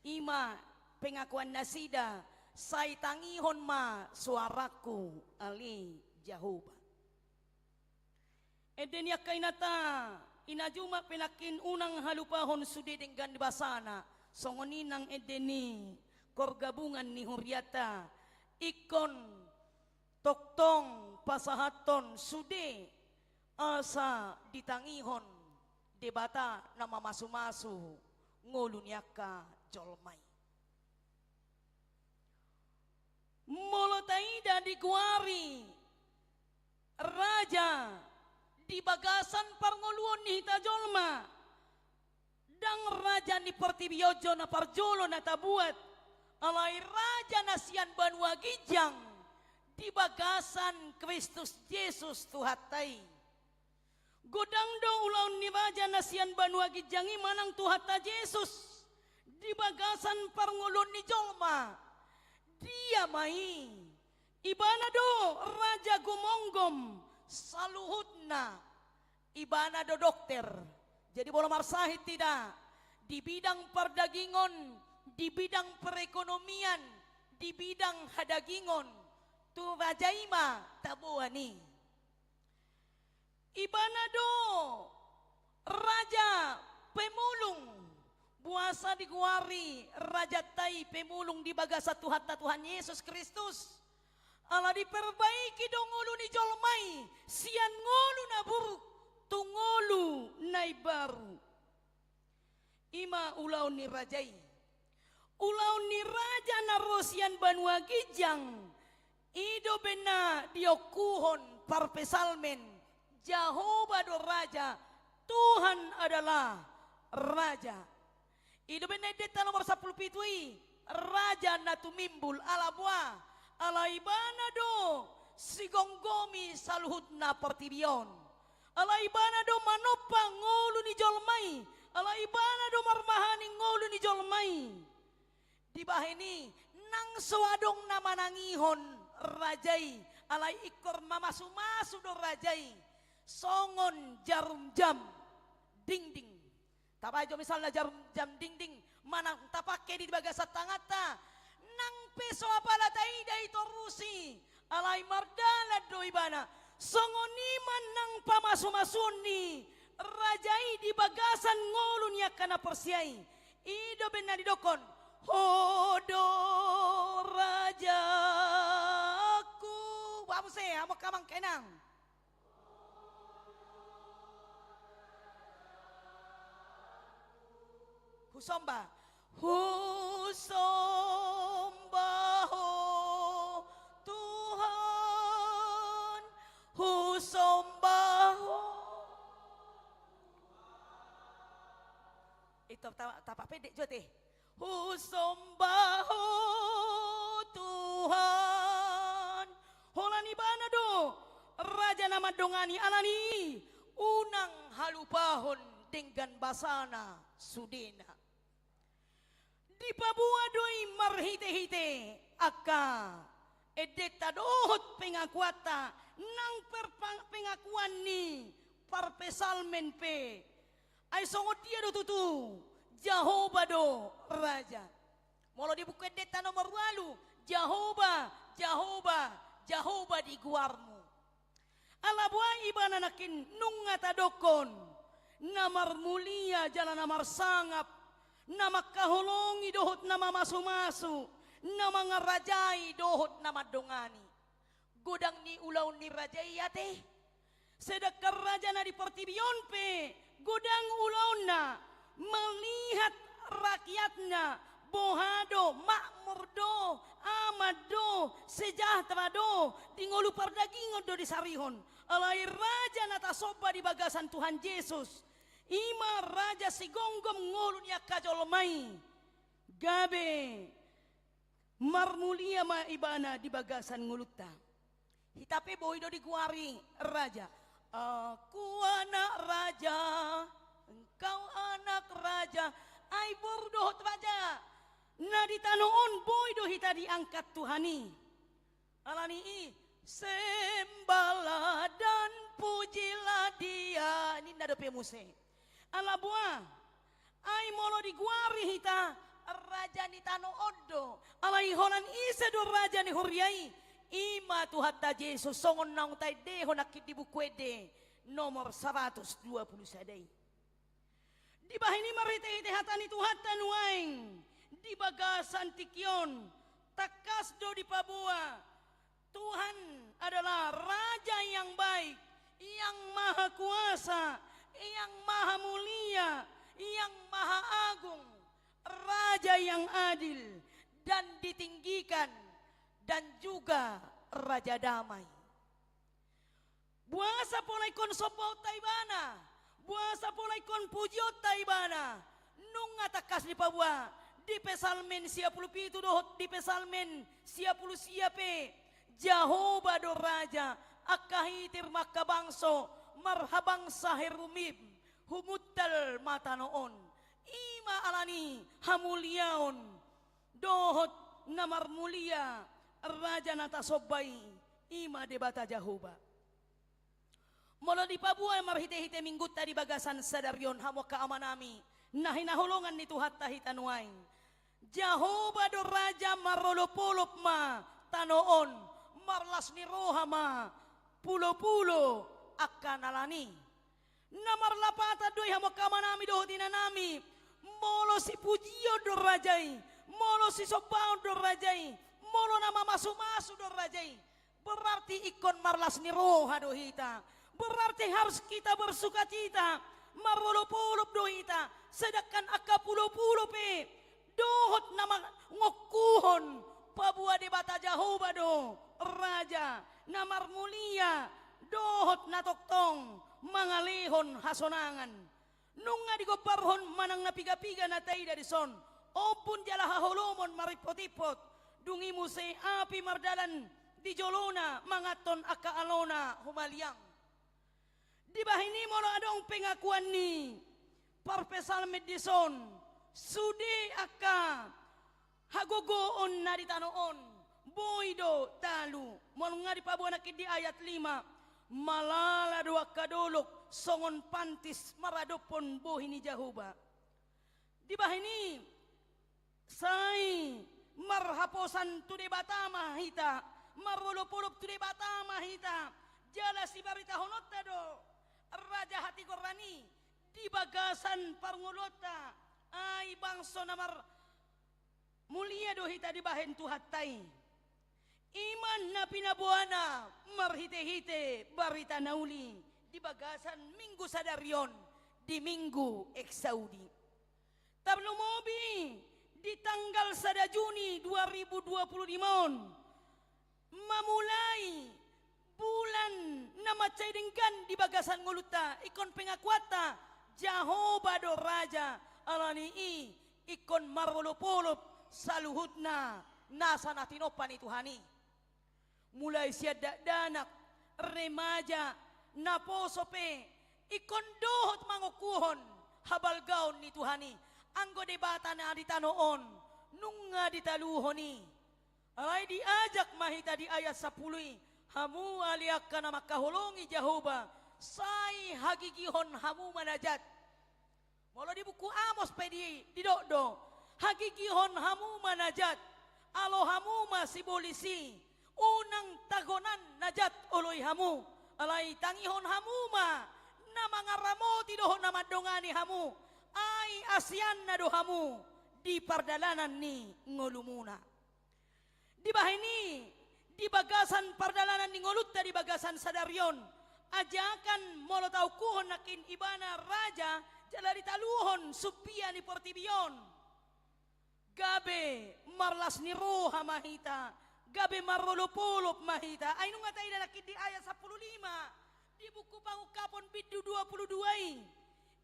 i ma pengakuan nasida, sai tangihon ma soarangku ale Jahowa. Ende ni angka inanta, ina juma pe nangkin unang halupahon sude denggan basana, songon i nang ende ni kor gabungan ni hurianta, ingkon tongtong pasahathon sude asa ditangihon Debata na mamasumasu ngolu ni angka jolma i. Molo taida digoari raja di bagasan parngoluon ni hita jolma, ndang raja ni portibi on jo na parjolo na tabuat, alai raja na sian banua ginjang di bagasan Kristus Jesus Tuhanta i. Godang do ulaon ni raja na sian banua ginjang i manang Tuhanta Jesus di bagasan parngoluon ni jolma. Dia ma i? Ibana do raja gumonggom saluhutna. Ibana do dokter. Jadi molo marsahit hita di bidang pardagingon, di bidang perekonomian, di bidang hadagingon, tu raja i ma taboan i. Ibana do raja pemulung, boasa digoari rajanta i pemulung di bagasan Tuhanta Tuhan Jesus Kristus? Ala diperbaiki do ngolu ni jolma i sian ngolu na buruk tu ngolu na imbaru. I ma ulaon ni raja i. Ulaon ni raja na ro sian banua ginjang, i do umbahen na diongkuhon parpsalmen, Jahowa do Raja, Tuhan adalah Raja. I do umbahen na endenta nomor sampulu pitu i, raja na tumimbul ala boha, ala ibana do sigomgomi saluhutna portibi on. Ala ibana do manompa ngolu ni jolma i, Alai ibana do marmahani ngolu ni jolma i. Dibahen i, nang so adong na manangihon raja i, alai ingkon mamasumasu do raja i songon jarum jam dinding. Tapajo misalna jarum jam dinding, manang tapangke di bagasan tanganta, nang pe so apala taida i torusi, alai mardalan do ibana. Songon i ma nang pamasumasuon ni raja i di bagasan ngolu ni angka na porsea i. I do umbahen na didokkon, "Ho do rajaku." Ba muse, hamu angka amang inang. Husomba. Husomba Ho Tuhan, husomba Ho. Itu ta-, tapapendek jo ate. Husomba Ho Tuhan. Holan ibana do raja na mandongani, alani i unang halupahon denggan basana sudena. Dipaboa do i marhitehite angka endenta dohot pengakuanta, nang perpa-, pengakuan ni parpsalmen pe. Ai songon dia do tutu, Jahowa do raja. Molo di buku endenta nomor ualu, Jahowa, Jahowa, Jahowa di goarmu. Ala boa ibana nangkin nunga tadokkon, na marmulia jala na marsangap, na mangkaholongi dohot na mamasumasu, na mangarajai dohot na mandongani. Godang ni ulaon ni raja i ate. Sedangkan raja na di portibi on pe, godang ulaonna, melihat rakyatna, boha do, makmur do, aman do, sejahtera do, di ngolu pardagingon do disarihon. Alai raja na tasomba di bagasan Tuhan Jesus, i ma raja sigomgom ngolu ni angka jolma i. Gabe marmulia ma ibana di bagasan ngolunta. Hita pe boi do digoari raja. Aku anak raja, engkau anak raja. Ai boru dohot raja na di tano on boi do hita diangkat Tuhan i. Alani i, sembahlah dan pujilah Dia, ninna dope muse. Ala boa, ai molo digoari hita raja ni tano on do, alai holan ise do raja ni huria i? I ma Tuhanta Jesus, songon naung taendehon nangkin di buku ende nomor saratus dua pulu sada i. Dibahen i marhitehite hata ni Tuhanta nuaeng, di bagasan tingki on, tangkas do dipaboa, Tuhan adalah Raja yang baik, yang maha kuasa, yang maha mulia, yang maha agung, Raja yang adil dan ditinggikan, dan juga Raja damai. Boasa pola ingkon sombaonta ibana? Boasa pola ingkon pujionta ibana? Nunga tangkas dipaboa di Psalmen sia pulu pitu dohot di Psalmen sia pulu sia pe, Jahowa do Raja, angka hitir ma angka bangso, marhabangsa herumim, humuntal ma tano on. I ma alani hamuliaon dohot na marmulia Raja na tasomba i, i ma Debata Jahowa. Molo dipaboa marhitehite Minggunta di bagasan sadari on, hamu angka amanami na hinaholongan ni Tuhanta hita nuaeng, Jahowa do Raja, marolopolop ma tano on, marlas ni roha ma pulopulo angka na lan i. Na marlapatan do i, hamu angka amanami dohot inanami, molo sipujion do Raja i, molo sisombaon do Raja i, molo na mamasumasu do Raja i, berarti ingkon marlas ni roha do hita. Berarti harus kita bersukacita, marolopolop do hita. Sedangkan angka pulopulo pe dohot na mangongkuhon, paboa Debata Jahowa do Raja na marmulia dohot na tongtong mangalehon hasonangan. Nunga digombarhon manang na pigapiga na taida dison, ombun jala haholomon maripotimpot, dung i muse api mardalan di jolona manganhon angka alona humaliang. Dibahen i molo adong pengakuan ni parpsalmen dison, sude angka hagogoon na di tano on, boi do talu. Molo nunga dipaboa nangkin di ayat lima, malala do angka dolok songon pantis maradophon bohi ni Jahowa. Dibahen i, sai marhaposan tu Debata ma hita, marolopolop tu Debata ma hita, jala sibaritahononta do raja hatigoran i di bagasan parngoluonta. Ai bangso na mar- mulia do hita dibahen Tuhanta i. I ma na pinaboana marhitehite barita na uli di bagasan minggu sadari on, di minggu Exaudi. Tarlumobi di tanggal sada Juni dua ribu dua puluh lima on, mamulai bulan na mansai denggan di bagasan ngolunta, ingkon pengakuanta, Jahowa do raja. Alani i ingkon marolopolop saluhutna nasa na tinompa ni Tuhan i. Mulai sian dakdanak, remaja, naposo pe, ingkon dohot mangokuhon habalgaon ni Tuhan i. Anggo Debata na di tano on nunga ditaluhon i. Alai diajak ma hita di ayat sampulu i, hamu ale angka na mangkaholongi Jahowa, sai hagigihon hamu ma na jat. Molo di buku Amos pe di, didok do, hagigihon hamu ma na jat, alo hamu ma sibolis i, unang tagonan na jat oloi hamu, alai tangihon hamu ma na mangaramoti dohot na mandongani hamu, ai asianna do hamu di pardalanan ni ngolumuna. Dibahen i, di bagasan pardalanan ni ngolunta di bagasan sadari on, ajakan molo taokuhon nangkin ibana raja, jala ditaluhon sumpia ni portibi on, gabe marlas ni roha ma hita, gabe marolopolop ma hita. Ai nunga taida nangkin di ayat sampulu lima di buku Pangungkapon bindu dua puluh dua i.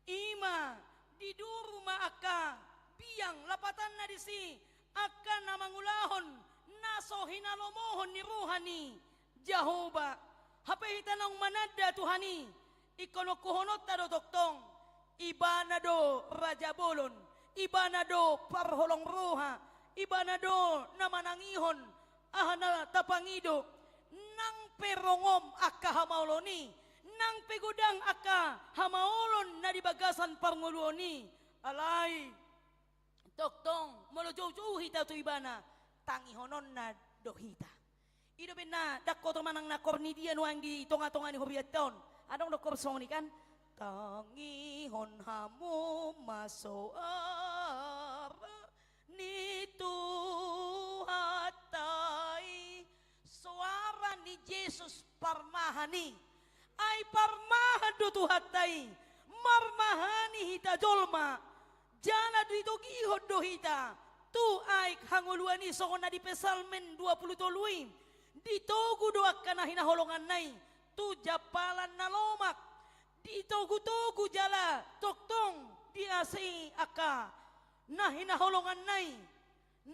I ma, diduru ma angka biang, lapatanna disi angka na mangulahon na so hinalomohon ni roha ni Jahowa. Hape hita naung mananda Tuhan i, ingkon okkupiononta do tongtong, ibana do raja bolon, ibana do parholong roha, ibana do na manangihon aha na tapangido. Nang pe rongom angka hamaolon i, nang pe godang angka hamaolon na di bagasan parngoluon i, alai tongtong molo joujou hita tu ibana, tangihononna do hita. I do umbahen na dang hoto manang na kor ni dia nuaeng di tongatonga ni hurianta on. Adong do kor songon i kan, tangihon hamu ma soara ni Tuhanta i. Soara ni Jesus parmahan i. Ai parmahan do Tuhanta i, marmahani hita jolma. Jala ditogihon do hita tu aek hangoluan i songon na di Psalmen dua puluh tolu i. Ditogu do angka na hinaholonganna i tu jampalan na lomak. Ditogutogu jala tongtong diasei angka na hinaholonganna i.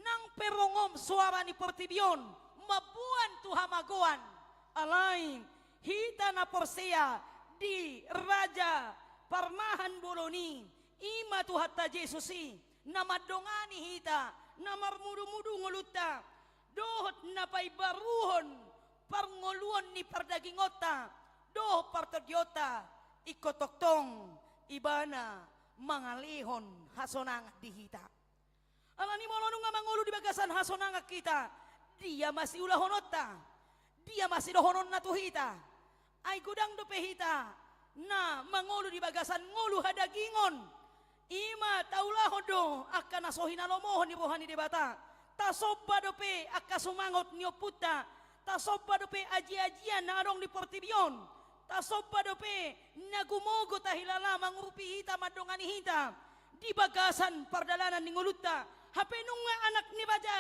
Nang pe rongom soara ni portibi on mamboan tu hamagoan, alai hita na porsea di Raja Parmahan bolon i, i ma Tuhanta Jesus i, na mandongani hita, na marmudumudu ngolunta, dohot na paimbaruhon parngoluon ni pardagingonta dohot partondionta, ingkon tongtong ibana mangalehon hasonangan di hita. Alani molo nunga mangolu di bagasan hasonangan hita, dia ma siulahononta? Dia ma sidohononna tu hita? Ai godang dope hita na mangolu di bagasan ngolu hadagingon. I ma taulahon do angka na so hinalomohon ni roha ni Debata. Tasomba dope angka sumangot ni ompunta. Tasomba dope ajiajian na adong di portibi on. Tasomba dope na gumogo tahilala mangurupi hita, mandongani hita di bagasan pardalanan ni ngolunta. Hape nunga anak ni raja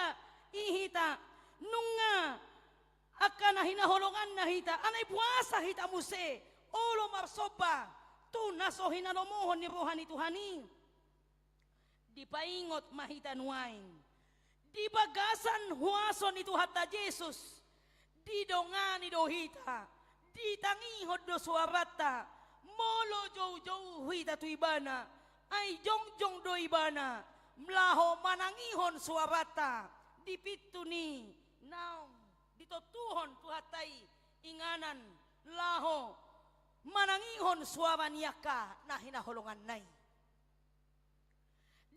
i hita, nunga angka na hinaholonganna hita, alai boasa hita muse olo marsomba tu na so hinalomohon ni roha ni Tuhan i? Dipaingot ma hita nuaeng, di bagasan huaso ni Tuhanta Jesus, didongani do hita, ditangihon do soaranta, molo joujou hita tu ibana, Ai jongjong do ibana laho manangihon suaranta di pintu ni naung ditontuhon Tuhanta i inganan laho manangihon suara ni angka na hinaholonganna i.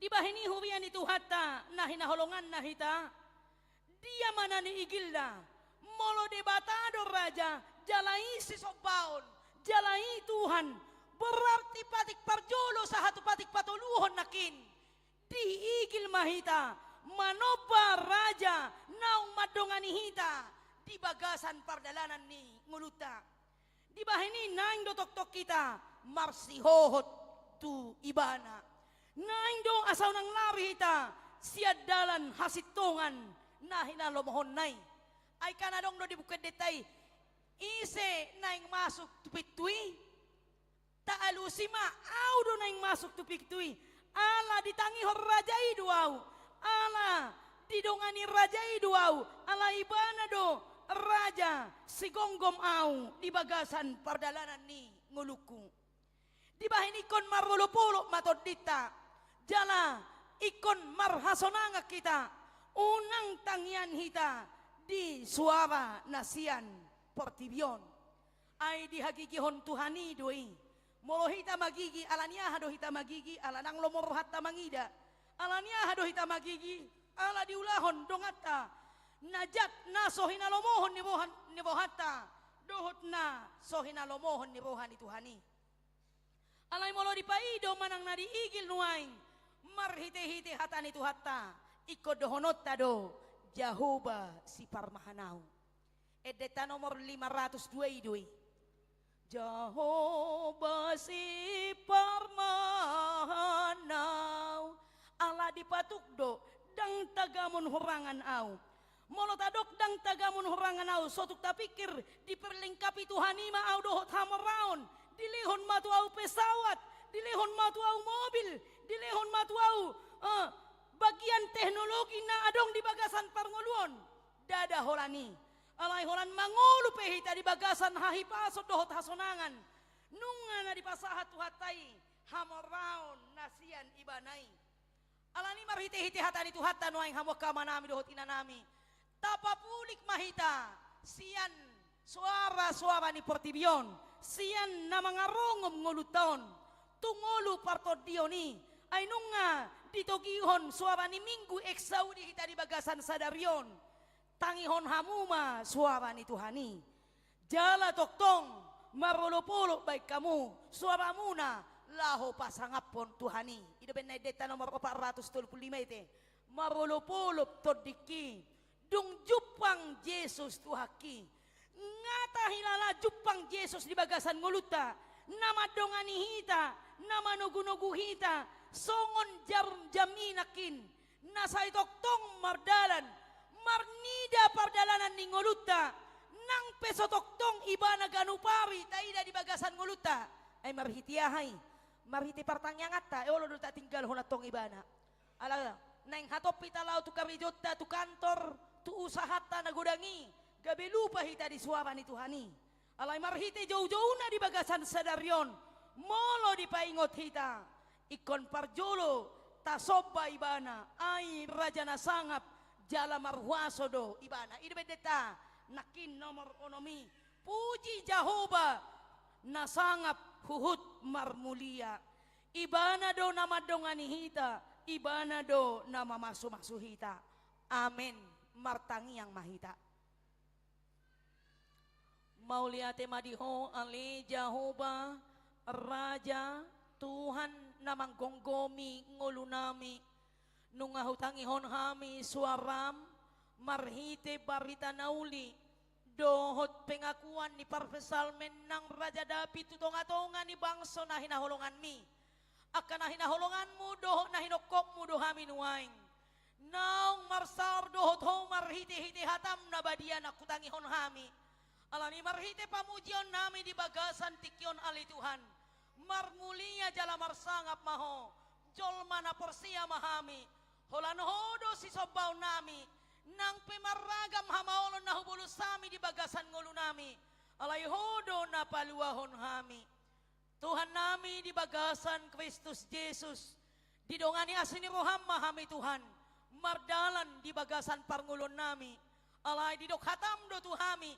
Dibahen i huria ni Tuhanta na hinaholonganna hita, dia ma na niigilna, molo Debata do raja, jala i sisombaon, jala i Tuhan, berarti patik parjolo sahat tu patik patoluhon nangkin, diigil ma hita manomba raja naung mandongani hita di bagasan pardalanan ni ngolunta. Dibahen i naeng do tongtong hita marsihohot tu ibana. Naeng do asa unang lari hita sian dalan hasintongan na hinalomohonna i. Ai kan adong do di Buku Endenta i, ise naeng masuk tu pintu i? Taalusi ma, au do naeng masuk tu pintu i. Ala ditangihon raja i do au. Ala didongani raja i do au. Ala ibana do raja sigomgom au di bagasan pardalanan ni ngolungku. Dibahen ingkon marolopolop ma tondinta, jala ingkon marhasonangan hita, unang tangiang hita di suara na sian portibi on. Ai dihagigihon Tuhan i do i. Molo hita magigi, ala ni aha do hita magigi? Ala ndang lomo rohanta mangida. Ala ni aha do hita magigi? Ala diulahon donganta na jat, na so hinalomohon ni roha, ni rohanta dohot na so hinalomohon ni roha ni Tuhan i. Alai molo dipaido manang na diigil nuaeng marhitehite hata ni Tuhanta, ingkon dohononta do Jahowa siparmahanau. Endenta nomor lima ratus dua i do i. Jahowa siparmahanau. Ala dipatuk do, ndang tagamon hurangan au. Molo tadok ndang tagamon hurangan au, so tung tapingkir diperlengkapi Tuhan i ma au dohot hamoraon, dilehon ma tu au pesawat, dilehon ma tu au mobil, dilehon ma tu au, eh, bagian teknologi na adong di bagasan parngoluon. Ndada holan i. Alai holan mangolu pe hita di bagasan hahipason dohot hasonangan, nunga na dipasahat Tuhanta i hamoraon na sian Ibana i. Alani marhitehite hata ni Tuhanta nuaeng, hamu angka amanami dohot inanami, tapapulik ma hita sian soara-soara ni portibi on, sian na mangarongom ngolunta on tu ngolu partondion i. Ai nunga ditogihon soara ni Minggu Exaudi hita di bagasan sadari on. Tangihon hamu ma soara ni Tuhan i. Jala tongtong marolopolop baen hamu soaramuna laho pasangaphon Tuhan i. I do baen na endenta nomor opat ratus tolu pulu lima i te. Marolopolop tondingki, dung jumpang Jesus Tuhanki. Nga tahilala jumpang Jesus di bagasan ngolunta, na mandongani hita, na manogunogu hita songon jarum jam i nangkin. Na sai tongtong mardalan, marnida pardalanan ni ngolunta, nang pe so tongtong Ibana ganup ari taida di bagasan ngolunta. Ai marhite aha i? Marhite partangianganta, e, olo do tatinggalhon antong Ibana. Ala naeng hatop hita laho tu karejonta, tu kantor, tu usahanta na godang i, gabe lupa hita di soara ni Tuhan i. Alai marhite joujouna di bagasan sadari on, molo dipaingot hita, ingkon parjolo tasomba Ibana, ai Raja na sangap jala marhuaso do Ibana. I do baen endenta nangkin nomor onom i. Puji Jahowa na sangap huhut marmulia. Ibana do na mandongani hita, Ibana do na mamasumasu hita. Amen. Martangiang ma hita. Mauliate ma di Ho ale Jahowa, Raja, Tuhan na manggomgomi ngolunami. Nunga hutangihon hami soaram marhite barita na uli dohot pengakuan ni parpsalmen nang Raja David tu tongatonga ni bangso na hinaholonganmi. Angka na hinaholonganmu dohot na hinongkopmu do hami nuaeng. Naung marsaor dohot Ho marhitehite hatam na badia na hutangihon hami. Alani marhite pamujionnami di bagasan tingki on ale Tuhan, marmulia jala marsangap ma Ho. Jolma na porsea ma hami. Holan Ho do sisombaonnami. Nang pe marragam hamaolon na hubolus hami di bagasan ngolunami, alai Ho do na paluahon hami. Tuhan nami di bagasan Kristus Jesus, didongani asi ni roham ma hami Tuhan, mardalan di bagasan parngoluan nami, alai didok hatam do tu hami,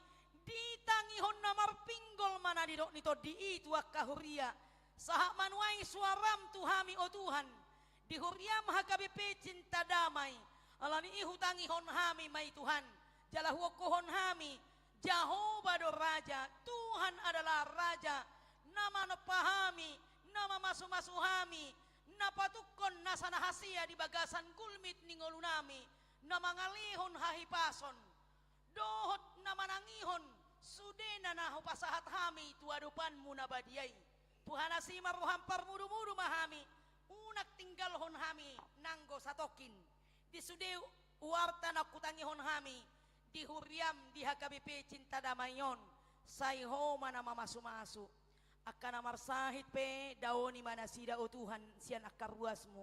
di tangihon na marpinggol ma na nidok ni tondi i tu angka huria, sahat ma nuaeng suaram tu hami o Tuhan, di huriam H K B P Cinta Damai, alani i hutangihon hami ma i Tuhan, jala huongkuhon hami, Jahowa do Raja, Tuhan adalah Raja, na manompa hami, na mamasumasu hami, na patungkon nasa na hasea di bagasan gulmit ni ngolu nami, na mangalehon hahipason. Dohot na manangihon sudena na hupasahat hami tu adopanmu na badia i. Tuhan, asi ma roham, parmudumudu ma hami, unang tinggalhon hami nanggo satongkin. Di sude warta na hutangihon hami, di huriam di H K B P Cinta Damai on, sai ho ma na mamasumasu. Angka na marsahit pe, daoni ma nasida o Tuhan, sian angka ruasmu.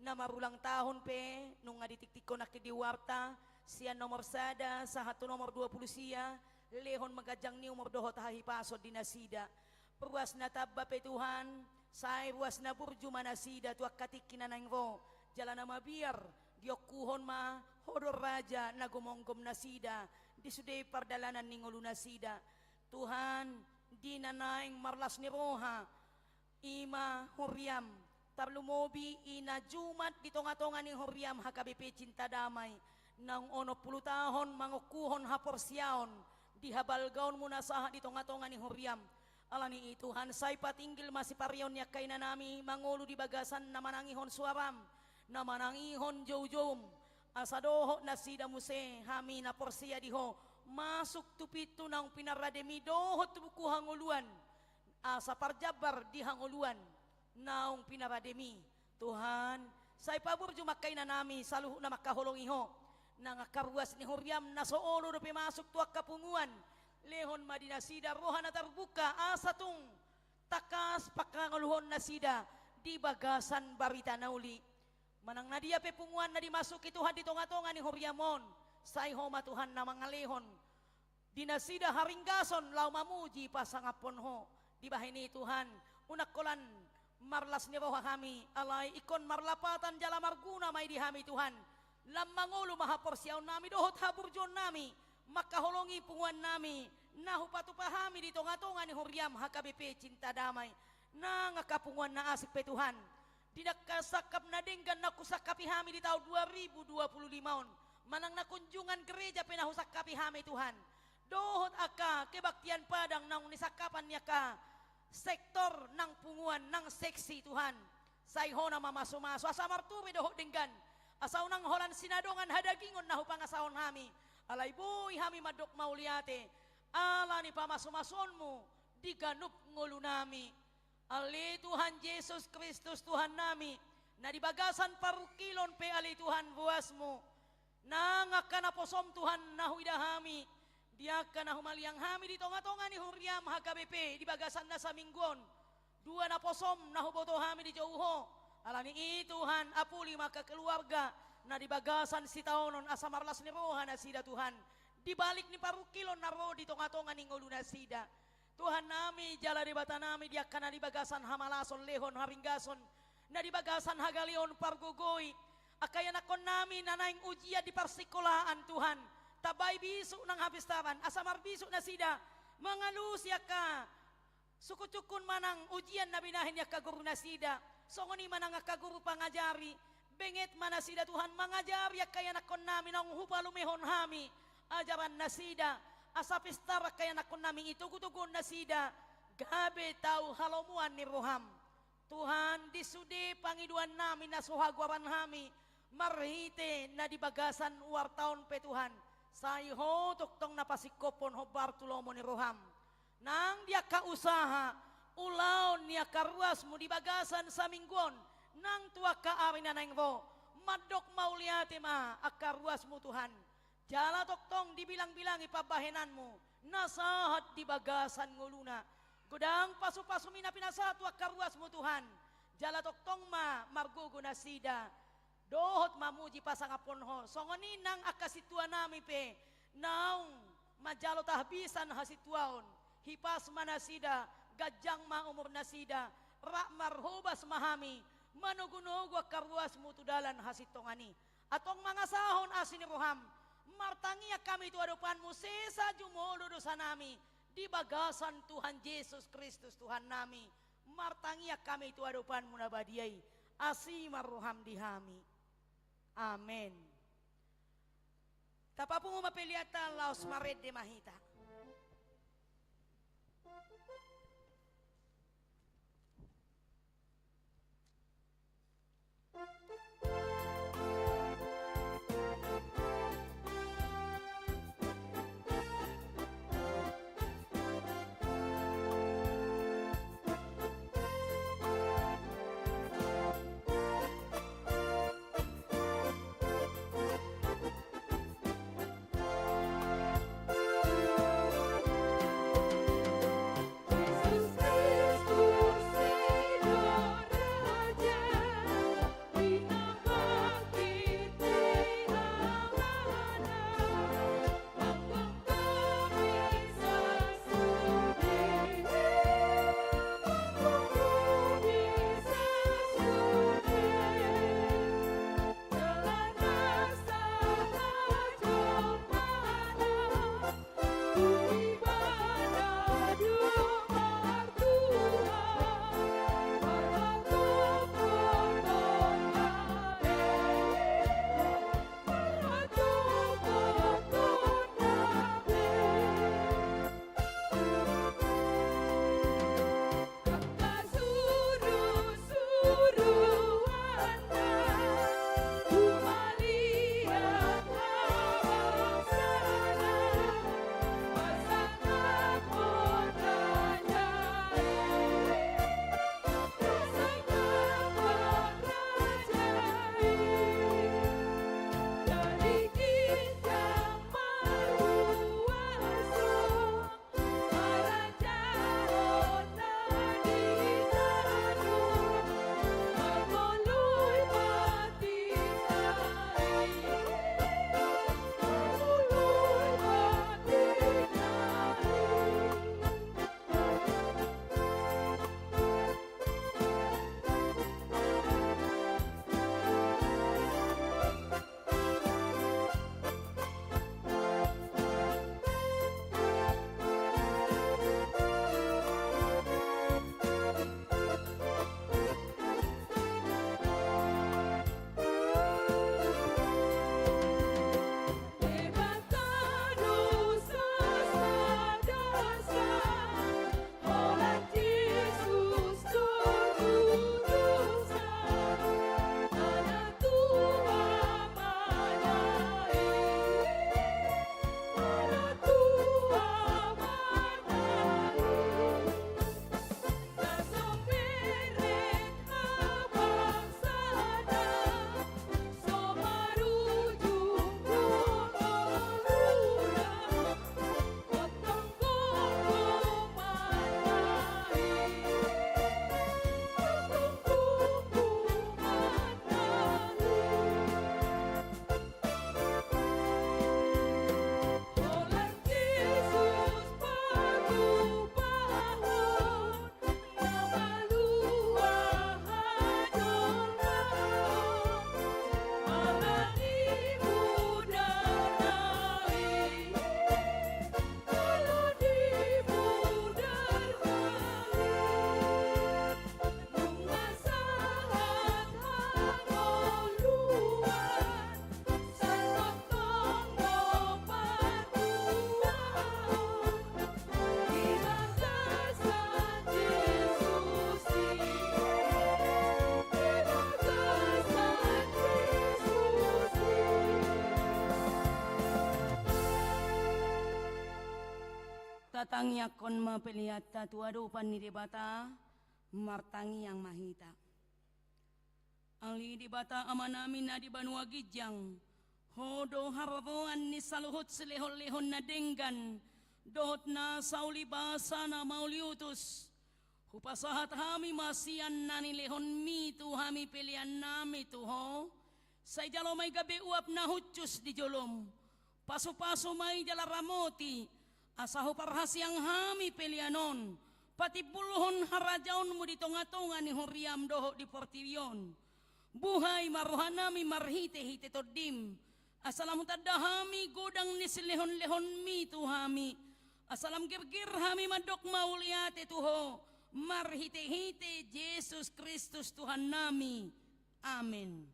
Na marulang tahun pe, nunga ditiktikkon nangkin di warta, sian nomor sada, sahat tu nomor dua pulu sia, lehon ma ganjang ni umur dohot hahipason di nasida. Ruas na tamba pe Tuhan, sai ruas na burju ma nasida tu angka tingki na naeng ro, jala na mabiar, diongkuhon ma ho do Raja na gomomgom nasida, di sude pardalanan ni ngolu nasida. Tuhan, di na naeng marlas ni roha, i ma huriam, tarlumobi i na jumat di tongatonga ni huriam H K B P Cinta Damai, naung onom pulu taon mangongkuhon haporseaon di habalgaonmu na sahat di tongatonga ni huriam. Alani i Tuhan, sai patinggil ma sipareon ni angka ina nami mangolu di bagasan na manangihon suaram, na manangihon joujoum, asa dohot nasida muse hami na porsea di ho, masuk tu pintu naung pinarademi dohot tu buku hangoluan, asa parjambar di hangoluan naung pinarademi. Tuhan, sai paburju ma angka ina nami saluhutna mangkaholongi ho. Nang angka ruas ni huriam na so olo dope masuk tu angka punguan, lehon ma di nasida roha na tarbuka, asa tung tangkas pangkaholongi nasida di bagasan barita na uli. Manang na dia pe punguan na dimasuki Tuhan di tongatonga ni huriam on, sai ho ma Tuhan na mangalehon di nasida haringgason laho mamuji pasangaphon ho. Dibahen i Tuhan, unang holan marlas ni roha hami, alai ingkon marlapatan jala marguna ma i di hami Tuhan. Lam mangolu ma haporseaon nami dohot haburjuon nami, mangkaholongi punguan nami, na hupatupa hami di tongatonga ni huriam H K B P Cinta Damai. Nang angka punguan na asing pe Tuhan, di angka sangkap na denggan na husangkapi hami di taon dua ribu dua pulu lima on, manang na kunjungan gereja pe na husangkapi hami Tuhan, dohot angka kebaktian Padang naung nisangkapan ni angka sektor nang punguan nang seksi Tuhan, sai ho na mamasumasu asa marture dohot denggan, asa unang holan sinadongan hadagingon na hupangasahon hami, alai boi hami mandok mauliate, ala ni pamasumasuonmu di ganup ngolu nami. Ale Tuhan Jesus Kristus Tuhan nami, na di bagasan parungkilon pe ale Tuhan ruasmu, nang angka naposom Tuhan na huida hami, di angka na humaliang hami di tongatonga ni huriam H K B P di bagasan na saminggu on, dua naposom na huboto hami di jou ho, alani i Tuhan, apuli ma angka keluarga na di bagasan sitaonon asa marlas ni roha nasida Tuhan, di balik ni parungkilon na ro di tongatonga ni ngolu nasida. Tuhan nami, jala Debata nami, di angka na di bagasan hamalason lehon haringgason, na di bagasan hagaleon pargogoi, angka ianakhon nami na naeng ujian di parsikolaan Tuhan, tambai bisuk nang hapistaran, asa marbisuk nasida, mangalusi angka sungkunsungkun manang ujian na binahen ni angka guru nasida, songon i manang angka guru pangajari, benget ma nasida Tuhan mangajari angka ianakhon nami naung hupalumehon hami ajaran nasida, asa pistar angka ianakhon nami i togutoguon nasida, gabe tau halomoan ni roham. Tuhan, di sude pangidoan nami na so hagoaran hami, marhite na di bagasan warta on pe Tuhan, sai ho tongtong na pasingkophon hombar tu lomo ni roham. Nang di angka usaha, ulaon ni angka ruasmu di bagasan saminggu on, nang tu angka ari na naeng ro, mandok mauliate ma angka ruasmu Tuhan. Jala tongtong dibilangbilangi pambahenanmu, na sahat di bagasan ngoluna. Godang pasupasumi na pinasahat tu angka ruasmu Tuhan. Jala tongtong ma margogo nasida. Dohot mamuji pasangaphon ho, songon i nang angka sintua nami pe, naung manjalo tahbisan hasintuaon, hipas ma nasida, Ganjang ma umur nasida, rap marhobas ma hami, manogunogu angka ruasmu tu dalan hasintongan i. Antong mangasahon asi ni roham, martangiang hami tu adopanmu, sesa jumolo dosanami, di bagasan Tuhan Jesus Kristus Tuhannami, martangiang hami tu adopanmu na badia i, asi ma roham di hami. Amen. Tapapungu ma peleanta, laos marende ma hita. Tatangiangkon ma peleanta tu adopan ni Debata, martangiang ma hita. Ale Debata Amanami na di banua ginjang, Ho do haroroan ni saluhut silehonlehon na denggan dohot na saulibasa na mauliutus. Hupasahat hami ma sian na nilehonmi tu hami peleannami tu Ho, sai jalo ma i gabe uap na hushus di jolom. Pasupasu ma i jala ramoti, asa huparhasiang hami pelean on patimbulhon harajaonmu di tongatonga ni huriam dohot di portibi on. Buhai ma rohanami marhitehite Tondim, asa lam hutanda hami godang ni silehonlehonmi tu hami, asa lam gerger hami mandok mauliate tu Ho, marhitehite Jesus Kristus Tuhannami. Amen.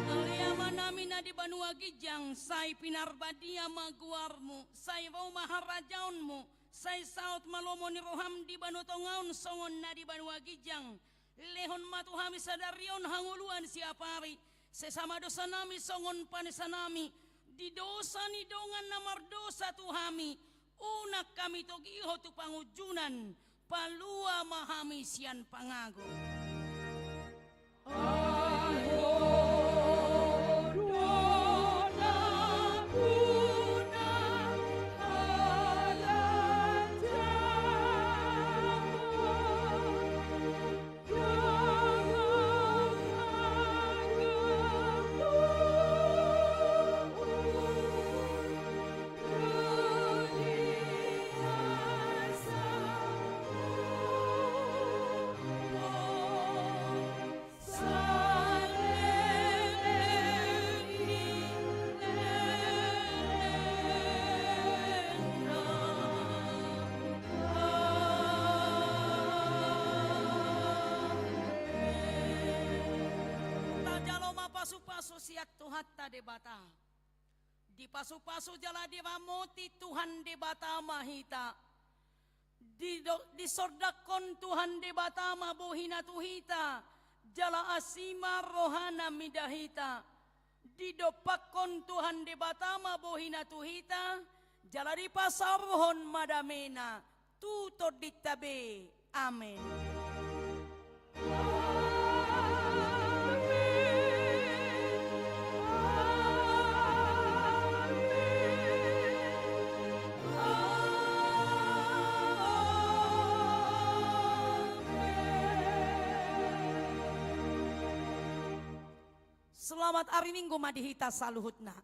Ale Amanami na di banua ginjang, sai pinarbadia ma goarmu, sai ro ma harajaonmu, sai saut ma lomo ni roham di banua tonga on songon na di banua ginjang. Lehon ma tu hami sadari on hangoluan siapari, sesa ma dosanami songon panesanami di dosa ni dongan na mardosa tu hami, unang hami togihon tu pangunjunan, palua ma hami sian pangago. Tajalo ma pasupasu sian Tuhanta Debata. Dipasupasu jala diramoti Tuhan Debata ma hita. Dido-, disondangkon Tuhan Debata ma bohina tu hita, jala asi ma rohana mida hita. Didompakkon Tuhan Debata ma bohina tu hita, jala dipasaorhon ma damena tu tondinta be. Amen. Selamat ari Minggu ma di hita saluhutna.